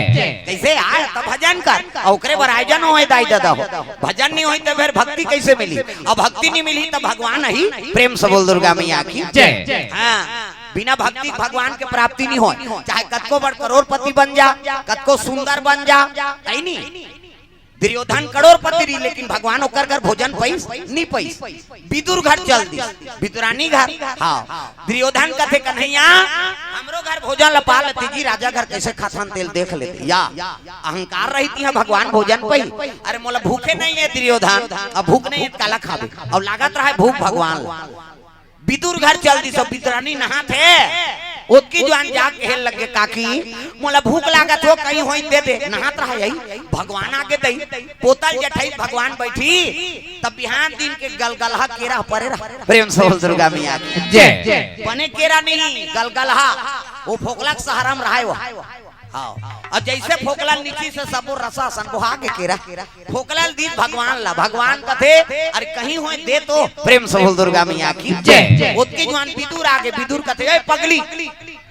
कइसे आए त भजन कर, अउ ओकरे बर आयोजन होय दाई ददा हो। भजन नहीं होय त फेर भक्ति कइसे मिली? अउ भक्ति नहीं मिली त भगवान ही। प्रेम से बोल दुर्गा मैया की जय। हाँ, बिना भक्ति भगवान के प्राप्ति नहीं होय। चाहे कतको बड़ करोड़पति बन जा, कतको सुंदर बन जा, है नहीं? दुर्योधन करोड़पति रही, लेकिन भगवान ओकर घर भोजन पइस, नहीं पइस। विदुर घर चल दिस, विदुरानी घर। हाँ, दुर्योधन कथे, "कन्हैया, हमरो घर भोजन ल पा लेती जी, राजा घर कइसे खाथन तेल देख लेती।" या अहंकार रहितिस, भगवान भोजन पइस। अरे मोला भूखे नहीं हे दुर्योधन, अब भूख नहीं हे त काला खाबे? अब लागत रहा हे भूख भगवान ल। विदुर घर चल दिस, विदुरानी नहात हे। ओतकी जुवान जाके कहे लगे, "काकी, मोला भूख लागत हो, कहीं होय दे दे।" नहात रहा यही, भगवान आगे दई, पोतल जठई भगवान बइठी, तब बिहान दिन के गलगलहा केरा परे रहा। प्रेम से बोल दुर्गा मैया की जय। बने केरा नहीं, गलगलहा, वो फोकला के सहारा में रहा हे वो। हाँ। अउ जइसे फोकला ल निचिस हे सबो रसा असन बोहा गे केरा। फोकला ल दिस भगवान ला, भगवान कथे, "अरे कहीं होय दे तो।" प्रेम से बोल दुर्गा मैया की जय। ओतकी जुवान विदुर आगे, विदुर कथे, "ए पगली,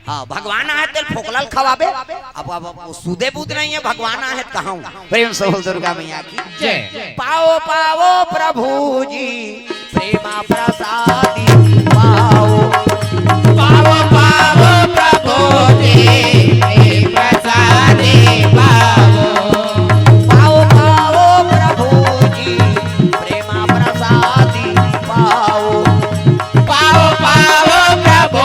हाँ, भगवान आहे तेल फोकला ल खवाबे?" अब, अब, अब वो सुधे बुध नहीं हे, भगवान आहे त कहाहूँ। प्रेम से बोल दुर्गा मैया की जय। पाओ पाओ प्रभु जी, प्रेमा प्रसादी पाओ। पाओ पाओ प्रभु जी, प्रेम प्रसादी पाओ। पाओ पाओ प्रभु जी, प्रेमा प्रसादी पाओ। पाओ पाओ प्रभु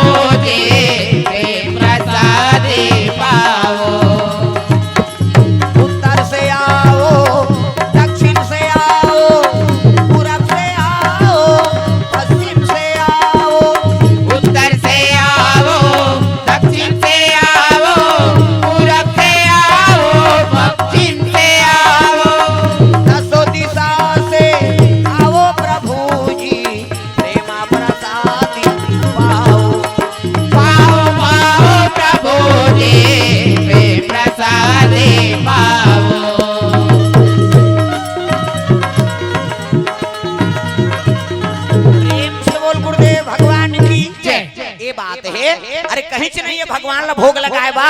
कहीं से नहीं है भगवान ला भोग लगाए बा,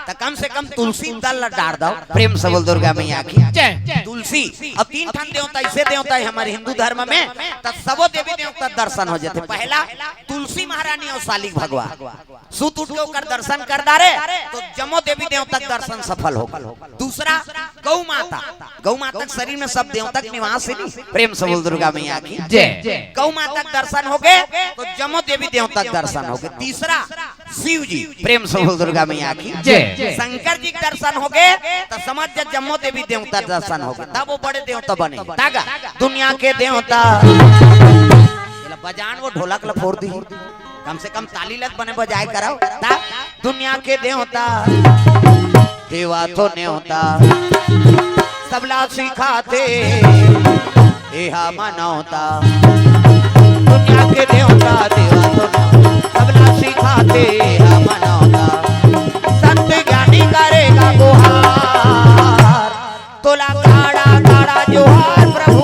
त कम से कम तुलसी दल ला डार दव। प्रेम से बोल दुर्गा मैया की जय। तुलसी, अब तीन ठन देवता, ऐसे देवता है हमारे हिंदू धर्म में, त सबो देवी देवता दर्शन हो जाते। पहला तुलसी महारानी और सालिक भगवान, सुत उठ के ओकर दर्शन कर डारे, तो जमो देवी देवता के दर्शन सफल हो। दूसरा गौ माता, गौ माता के शरीर में सब देवता के निवास है नी। प्रेम से बोल दुर्गा मैया की जय। गौ माता के दर्शन हो गए, तो जमो देवी देवता के दर्शन हो गए। तीसरा शिव जी, प्रेम से बोल दुर्गा मैया की जय। शंकर जी के दर्शन हो गए, तो समझ जा जम्मो देवी देवता के दर्शन हो गए, तब वो बड़े देवता बने। तागा दुनिया के देवता, एला बजान वो ढोलक ला फोर दी, कम से कम ताली लग बने बजाए करव। ता दुनिया के देवता, देवा तो नेवता, सबला सिखाते एहा मनौता। दुनिया के देवता, देवा तो नेवता, सबला सिखाते एहा मनौता। संत ज्ञानी करेगा गुहार, तोला गाड़ा गाड़ा जोहार प्रभु,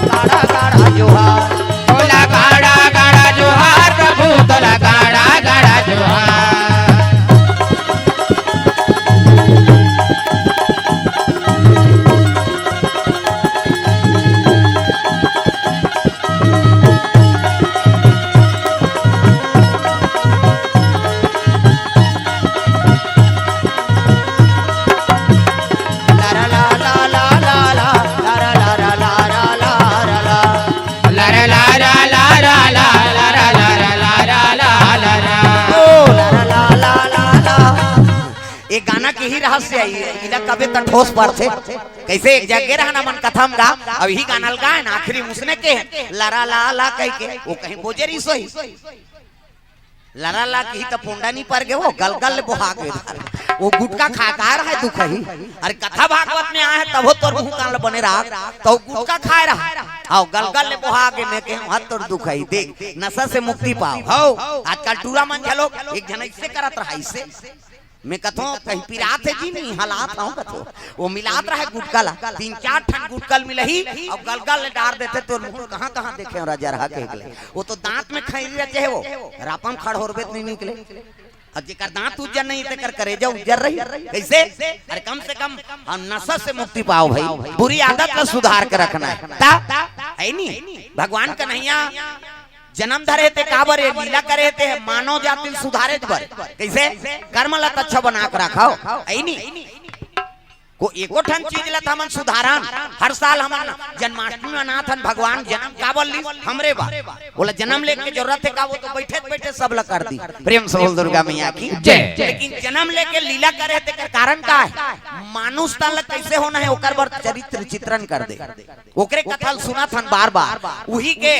गाड़ा गाड़ा जोहार। तोला गाड़ा गाड़ा जोहार प्रभु, तोला गाड़ा गाड़ा जोहार। ये गाना के ही रहस्य है, इला कबे त ठोस पड़थे। कैसे एक जगह रहना मन कथा म गा, अब ही गाना ल गाए ना, आखिरी मुसने के लरा ला ला कह के, वो कहीं बोजे रही सोही। लरा ला की त पोंडा नहीं पर गए, वो गलगल ले बोहा गए। वो गुटखा खा खा रहा है दुख ही। अरे कथा भागवत में आए है तब तोर मुंह कान ल बने रहा, तो गुटखा खाए रहा। आओ गलगल ले बोहा गए, मैं कहूँ हद तोर दुख ही। देख नशा से मुक्ति पाओ। हो आजकल टूरा मन झलो एक झन ऐसे करत रहा, ऐसे मैं कथों कहीं पिरात है जी, नहीं हलात हूँ कथों। वो मिलात रहे गुटका ला, तीन चार ठन गुटका ल मिलही और गलगल ले डार देथे, तो मुंह कहाँ कहाँ देखे हो राजा रहा के निकले। वो तो दांत में खैरी रहते है, वो रापम खड़ होरबे त नहीं निकले। अब जेकर दांत उज्जर नहीं तेकर करेजा उज्जर रही। कैसे? अरे कम से कम हम नशा से मुक्ति पाओ भाई, बुरी आदत ला सुधार के रखना है। ता है नी भगवान कन्हैया जन्म धरे ते काबर, ये लीला करे ते मानव जाति ल सुधारे बर। कैसे? कर्म ला त अच्छा बना के रखव, है नी? को एको ठन चीज ला त हमन सुधारन। हर साल हमन जन्माष्टमी मनाथन, भगवान जन्म काबर ली? हमरे बर। बोला जन्म लेके जरूरत है का? वो तो बैठे बैठे सब ला कर दी। प्रेम से बोल दुर्गा मैया की जय। लेकिन जन्म लेके लीला करे तेकर कारण का है? मानुष तन ला कैसे होना है ओकर बर चरित्र चित्रण कर दे। ओकरे कथा ल सुनत हन बार बार, उही के,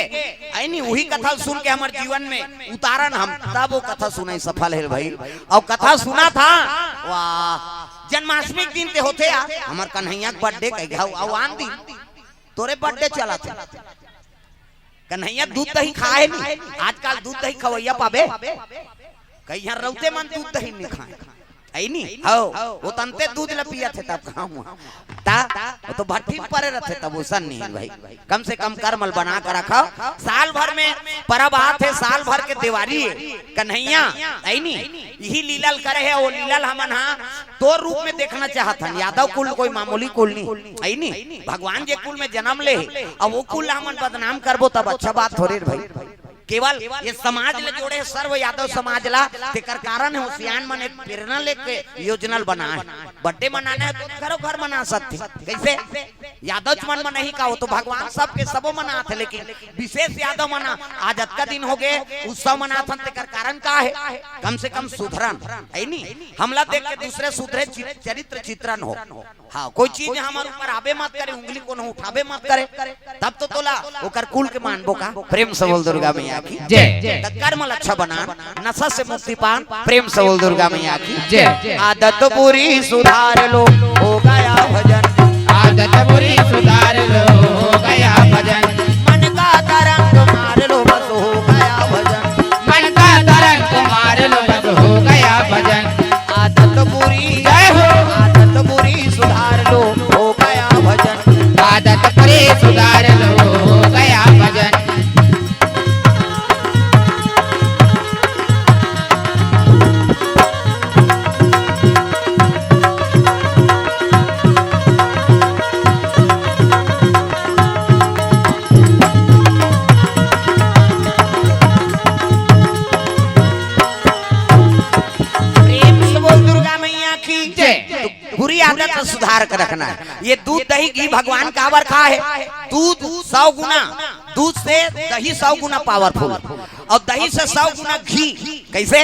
है नी, उही कथा ल सुन के हमर जीवन में उतारन हम, तब वो कथा सुनई सफल है भाई। और कथा सुनत हन, वाह, जन्माष्टमी के दिन ते होथे यार, हमर कन्हैया के बर्थडे कह गया, अउ आन दिन तोरे बर्थडे चलत है। कन्हैया दूध दही खाए नी, आजकल दूध दही खवैया पाबे? कई यहाँ रौते मन दूध दही नहीं खाए, है नी? हो, वो तनते दूध ल पियत है तब कहाँ हुआ? ता, वो तो भट्टी में परे रहते तब उसन नहीं है भाई। कम से कम कर्म ल बना के रखव। साल भर में परब आत है, साल भर के देवारी है, कन्हैया, है नी? यही लीला ल करे है, वो लीला ल हमन हा तोर रूप में देखना चाहत हन। यादव कुल कोई मामूली कुल नहीं, है नी? भगवान जे कुल में जन्म ले है, अब वो कुल ला हमन बदनाम करबो तब अच्छा बात थोड़े रे भाई। केवल ये समाज ले जोड़े, सर्व यादव समाज ला, तेकर कारण है सियान मन एक प्रेरणा लेके योजना ल बनाए। बर्थडे मनाना है तो घरों घर मना सकते। कैसे? यादव मन मनाही का, वो तो भगवान सबके सबो मनात है, लेकिन विशेष यादव मना आज अतका दिन हो गए उत्सव मनाथन, तेकर कारण का है? कम से कम सुधरन, है नी? हमला देख के दूसरे सुधरे, चि-, चरित्र चित्रण हो। हाँ, कोई चीज हमर ऊपर आबे मत करे, उंगली कोनो उठाबे मत करे, तब तो तोला ओकर कुल के मानबो का। प्रेम से बोल दुर्गा मैया की जय। त कर्म ल अच्छा बनान, नशा से मुक्ति पान। प्रेम से बोल दुर्गा मैया की जय। आदत बुरी सुधार लो, हो गया भजन। आदत बुरी सुधार लो, हो गया भजन। मन का तरंग मार लो, बस हो गया भजन। मन का तरंग मार लो, बस हो गया भजन। आदत बुरी, जय हो। आदत बुरी सुधार लो, हो गया भजन। आदत बुरी सुधार लो, हो गया भजन। रखना है। ये दूध, दही, घी भगवान काबर खाए हे? दूध सौ गुना, दूध से दही सौ गुना पावरफुल, और दही से सौ गुना घी। कैसे?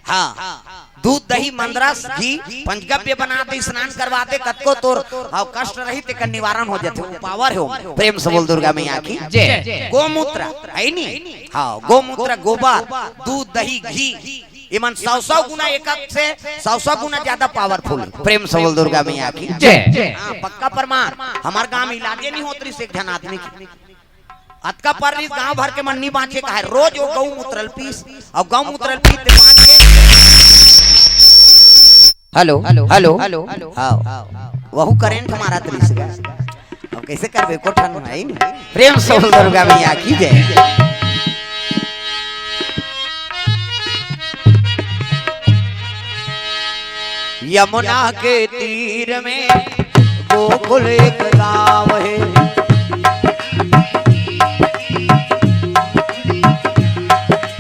हाँ, दूध, दही, मंदरस, घी, पंचगव्य बना दे, स्नान करवा दे, कतको तोर, हाँ, कष्ट रही, तेकर निवारण हो जाथे। वो पावर हे वो। प्रेम से बोल दुर्गा मैया की। जय। गोमूत्र हे नी? हाँ, गोमूत्र, गोबर, दूध, दही, घी, इमन सौ सौ गुना, एक एक से सौ सौ गुना ज्यादा पावरफुल। प्रेम से बोल दुर्गा मैया की। जय। हाँ, पक्का प्रमाण। हमार गांव इलाजे नहीं होत रहिस एक झन आदमी के। अतका पर रहिस, गांव भर के मन नहीं बांचे, काहे रोज वो गौमूत्र ल पीस, और गौमूत्र ल पीस ते बांच के। Hello, hello, hello. हाँ, वहू करंट मारत रहिस गा। अब कैसे करबे, कोठन में हे नहीं? प्रेम से बोल दुर्गा मैया की जय। यमुना के तीर में गोकुल एक गांव हे।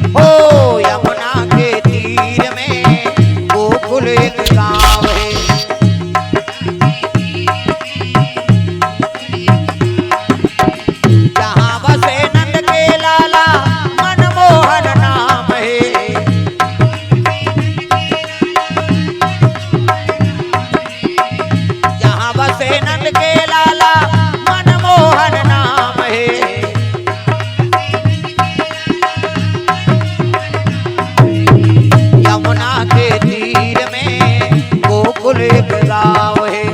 हो, यमुना के तीर में गोकुल एक गांव हे। जहाँ बसे नंद के लाला मनमोहन नाम हे। जहाँ बसे नंद के लाला मनमोहन नाम हे। यमुना के तीर में गोकुल एक गांव हे।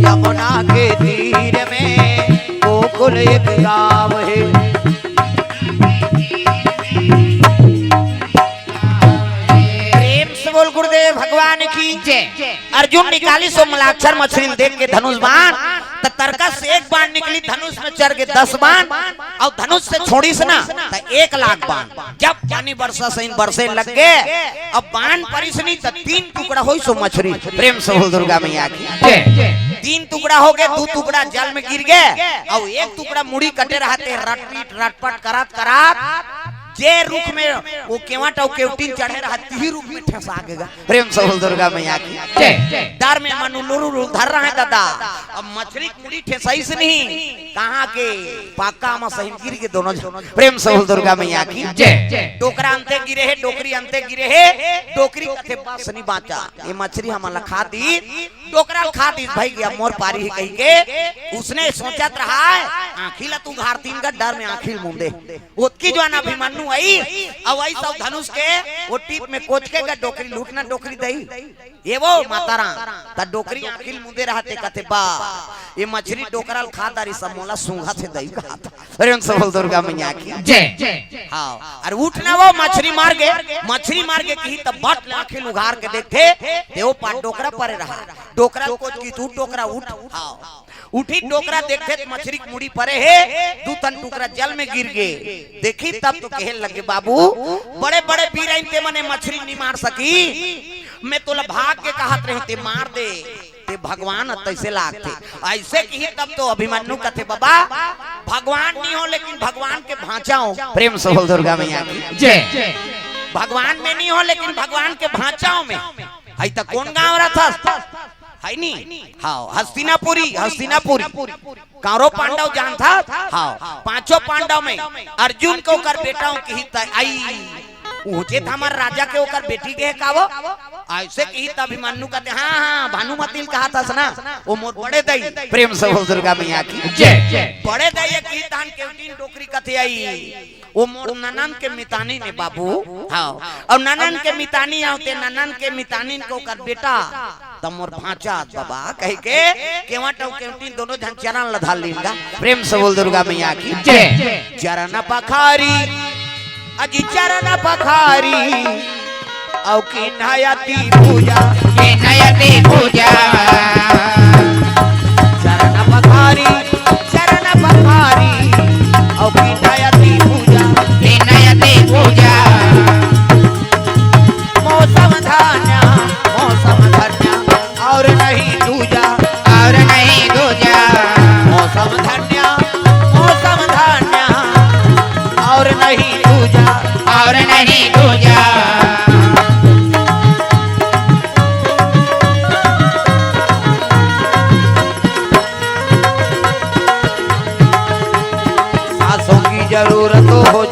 यमुना के तीर में गोकुल एक गांव हे। प्रेम से बोल गुरुदेव भगवान की जय। अर्जुन निकालिस ओ मलाच्छर मछरी ल देख के धनुष बाण, त तरकस एक बाण निकली, धनुष में चढ़ के दस बाण, और धनुष से छोड़िस ना, त एक लाख बाण। जब पानी बरसइस अइसन बरसे लग गे, अब बाण परिस नहीं त तीन टुकड़ा होइस ओ मछरी। प्रेम से बोल दुर्गा मैया की। जय। तीन टुकड़ा हो गे, दू टुकड़ा जल में गिर गे, और एक टुकड़ा मुड़ी कटे रहत हे, रटपीट रटपट करत करत जे रुख में ओ केवट अउ केवटिन चढ़े रहय, तिही रुख में ठेसा गे गा। प्रेम से बोल दुर्गा मैया की। जय। डर में मन उलुर उलुर धर रहय दादा। अब मछरी के मुड़ी ठेसइस नहीं, कहाँ के पाका म सही म गिर गे दोनों झन। प्रेम से बोल दुर्गा मैया की। जय। डोकरा अंते गिरे हे, डोकरी अंते गिरे हे, डोकरी कथे बस नहीं बाँचा, ये मछरी हमन ला खा दी। डोकरा ल खा दिस भई, अब मोर पारी हे कहिके उसने सोचत रहय, आँखी ला त उघारतिन गा, डर में आँखी ल मूंदे। ओतकी जुवार अभिमन्यु आइस, अउ आइस अउ धनुष के ओ टीप में कोच के गा, डोकरी लूट ना डोकरी दई। ए वो माता राम, त डोकरी आँखी ल मूंदे रहत हे, कथे बा, ये मछरी डोकरा ल खा डारिस, अब मोला सूंघत हे दई कहत। प्रेम से बोल दुर्गा मैया की। जय। हाँ, अरे उठ ना वो, मछरी मर गे, मछरी मर गे किही त बट ले आँखी ल उघार के देखथे, ते ओ पार डोकरा परे रहय। डोकरा ल कोच किहिस त उठ डोकरा उठ। हाँ, उठिस डोकरा देखथे त मछरी के मुड़ी परे हे, दू ठन टुकड़ा जल में गिर गे। देखिस तब तो कहे लगे, बाबू, बड़े बड़े बीर अइन ते मन ए मछरी ल नी मार सकिस, मैं तोला भाग के कहत रहेंव, ते मार दे। ते भगवान तइसे लागथे। अइसे किहिस तब तो अभिमन्यु कथे, बबा, भगवान नी हों, लेकिन भगवान के भांचा हों। प्रेम से बोल दुर्गा मैया की। जय। भगवान में नी हों, लेकिन भगवान के भांचा हों मैं। हई त कोन गांव रथस? हई नी? हाँ, हस्तिनापुरी, हस्तिनापुरी। कौरव पांडव जानथस? हाँ, पांचों पांडव में अर्जुन के ओकर बेटा हों किहिस त अई। उहचे त हमर राजा के ओकर बेटी गे हे का वो? अइसे किहिस त अभिमन्यु कथे, हाँ, हाँ, भानुमति ल कहत हस ना, ओ मोर बड़े दई। प्रेम से बोल दुर्गा मैया की। जय। बड़े दई ए किहिस तहन केवटिन डोकरी कथे अई, ओ मोर ननंद के मितानिन ए बाबू। हाँ, अउ ननंद के मितानिन आंव ते ननंद के मितानिन के ओकर बेटा त मोर भांचा बबा कहिके केवट अउ केवटिन दोनों झन चरण ल धर लीन गा। प्रेम से बोल दुर्गा मैया की। जय। चरण पखारी, अजी चरण पखारी, अउ कीन्ह अति पूजा। कीन्ह अति पूजा। चरण पखारी, चरण पखारी, अउ कीन्ह अति पूजा। कीन्ह अति पूजा। मौसम धन्य, मौसम धन्य, और नहीं दूजा। और जरूरत हो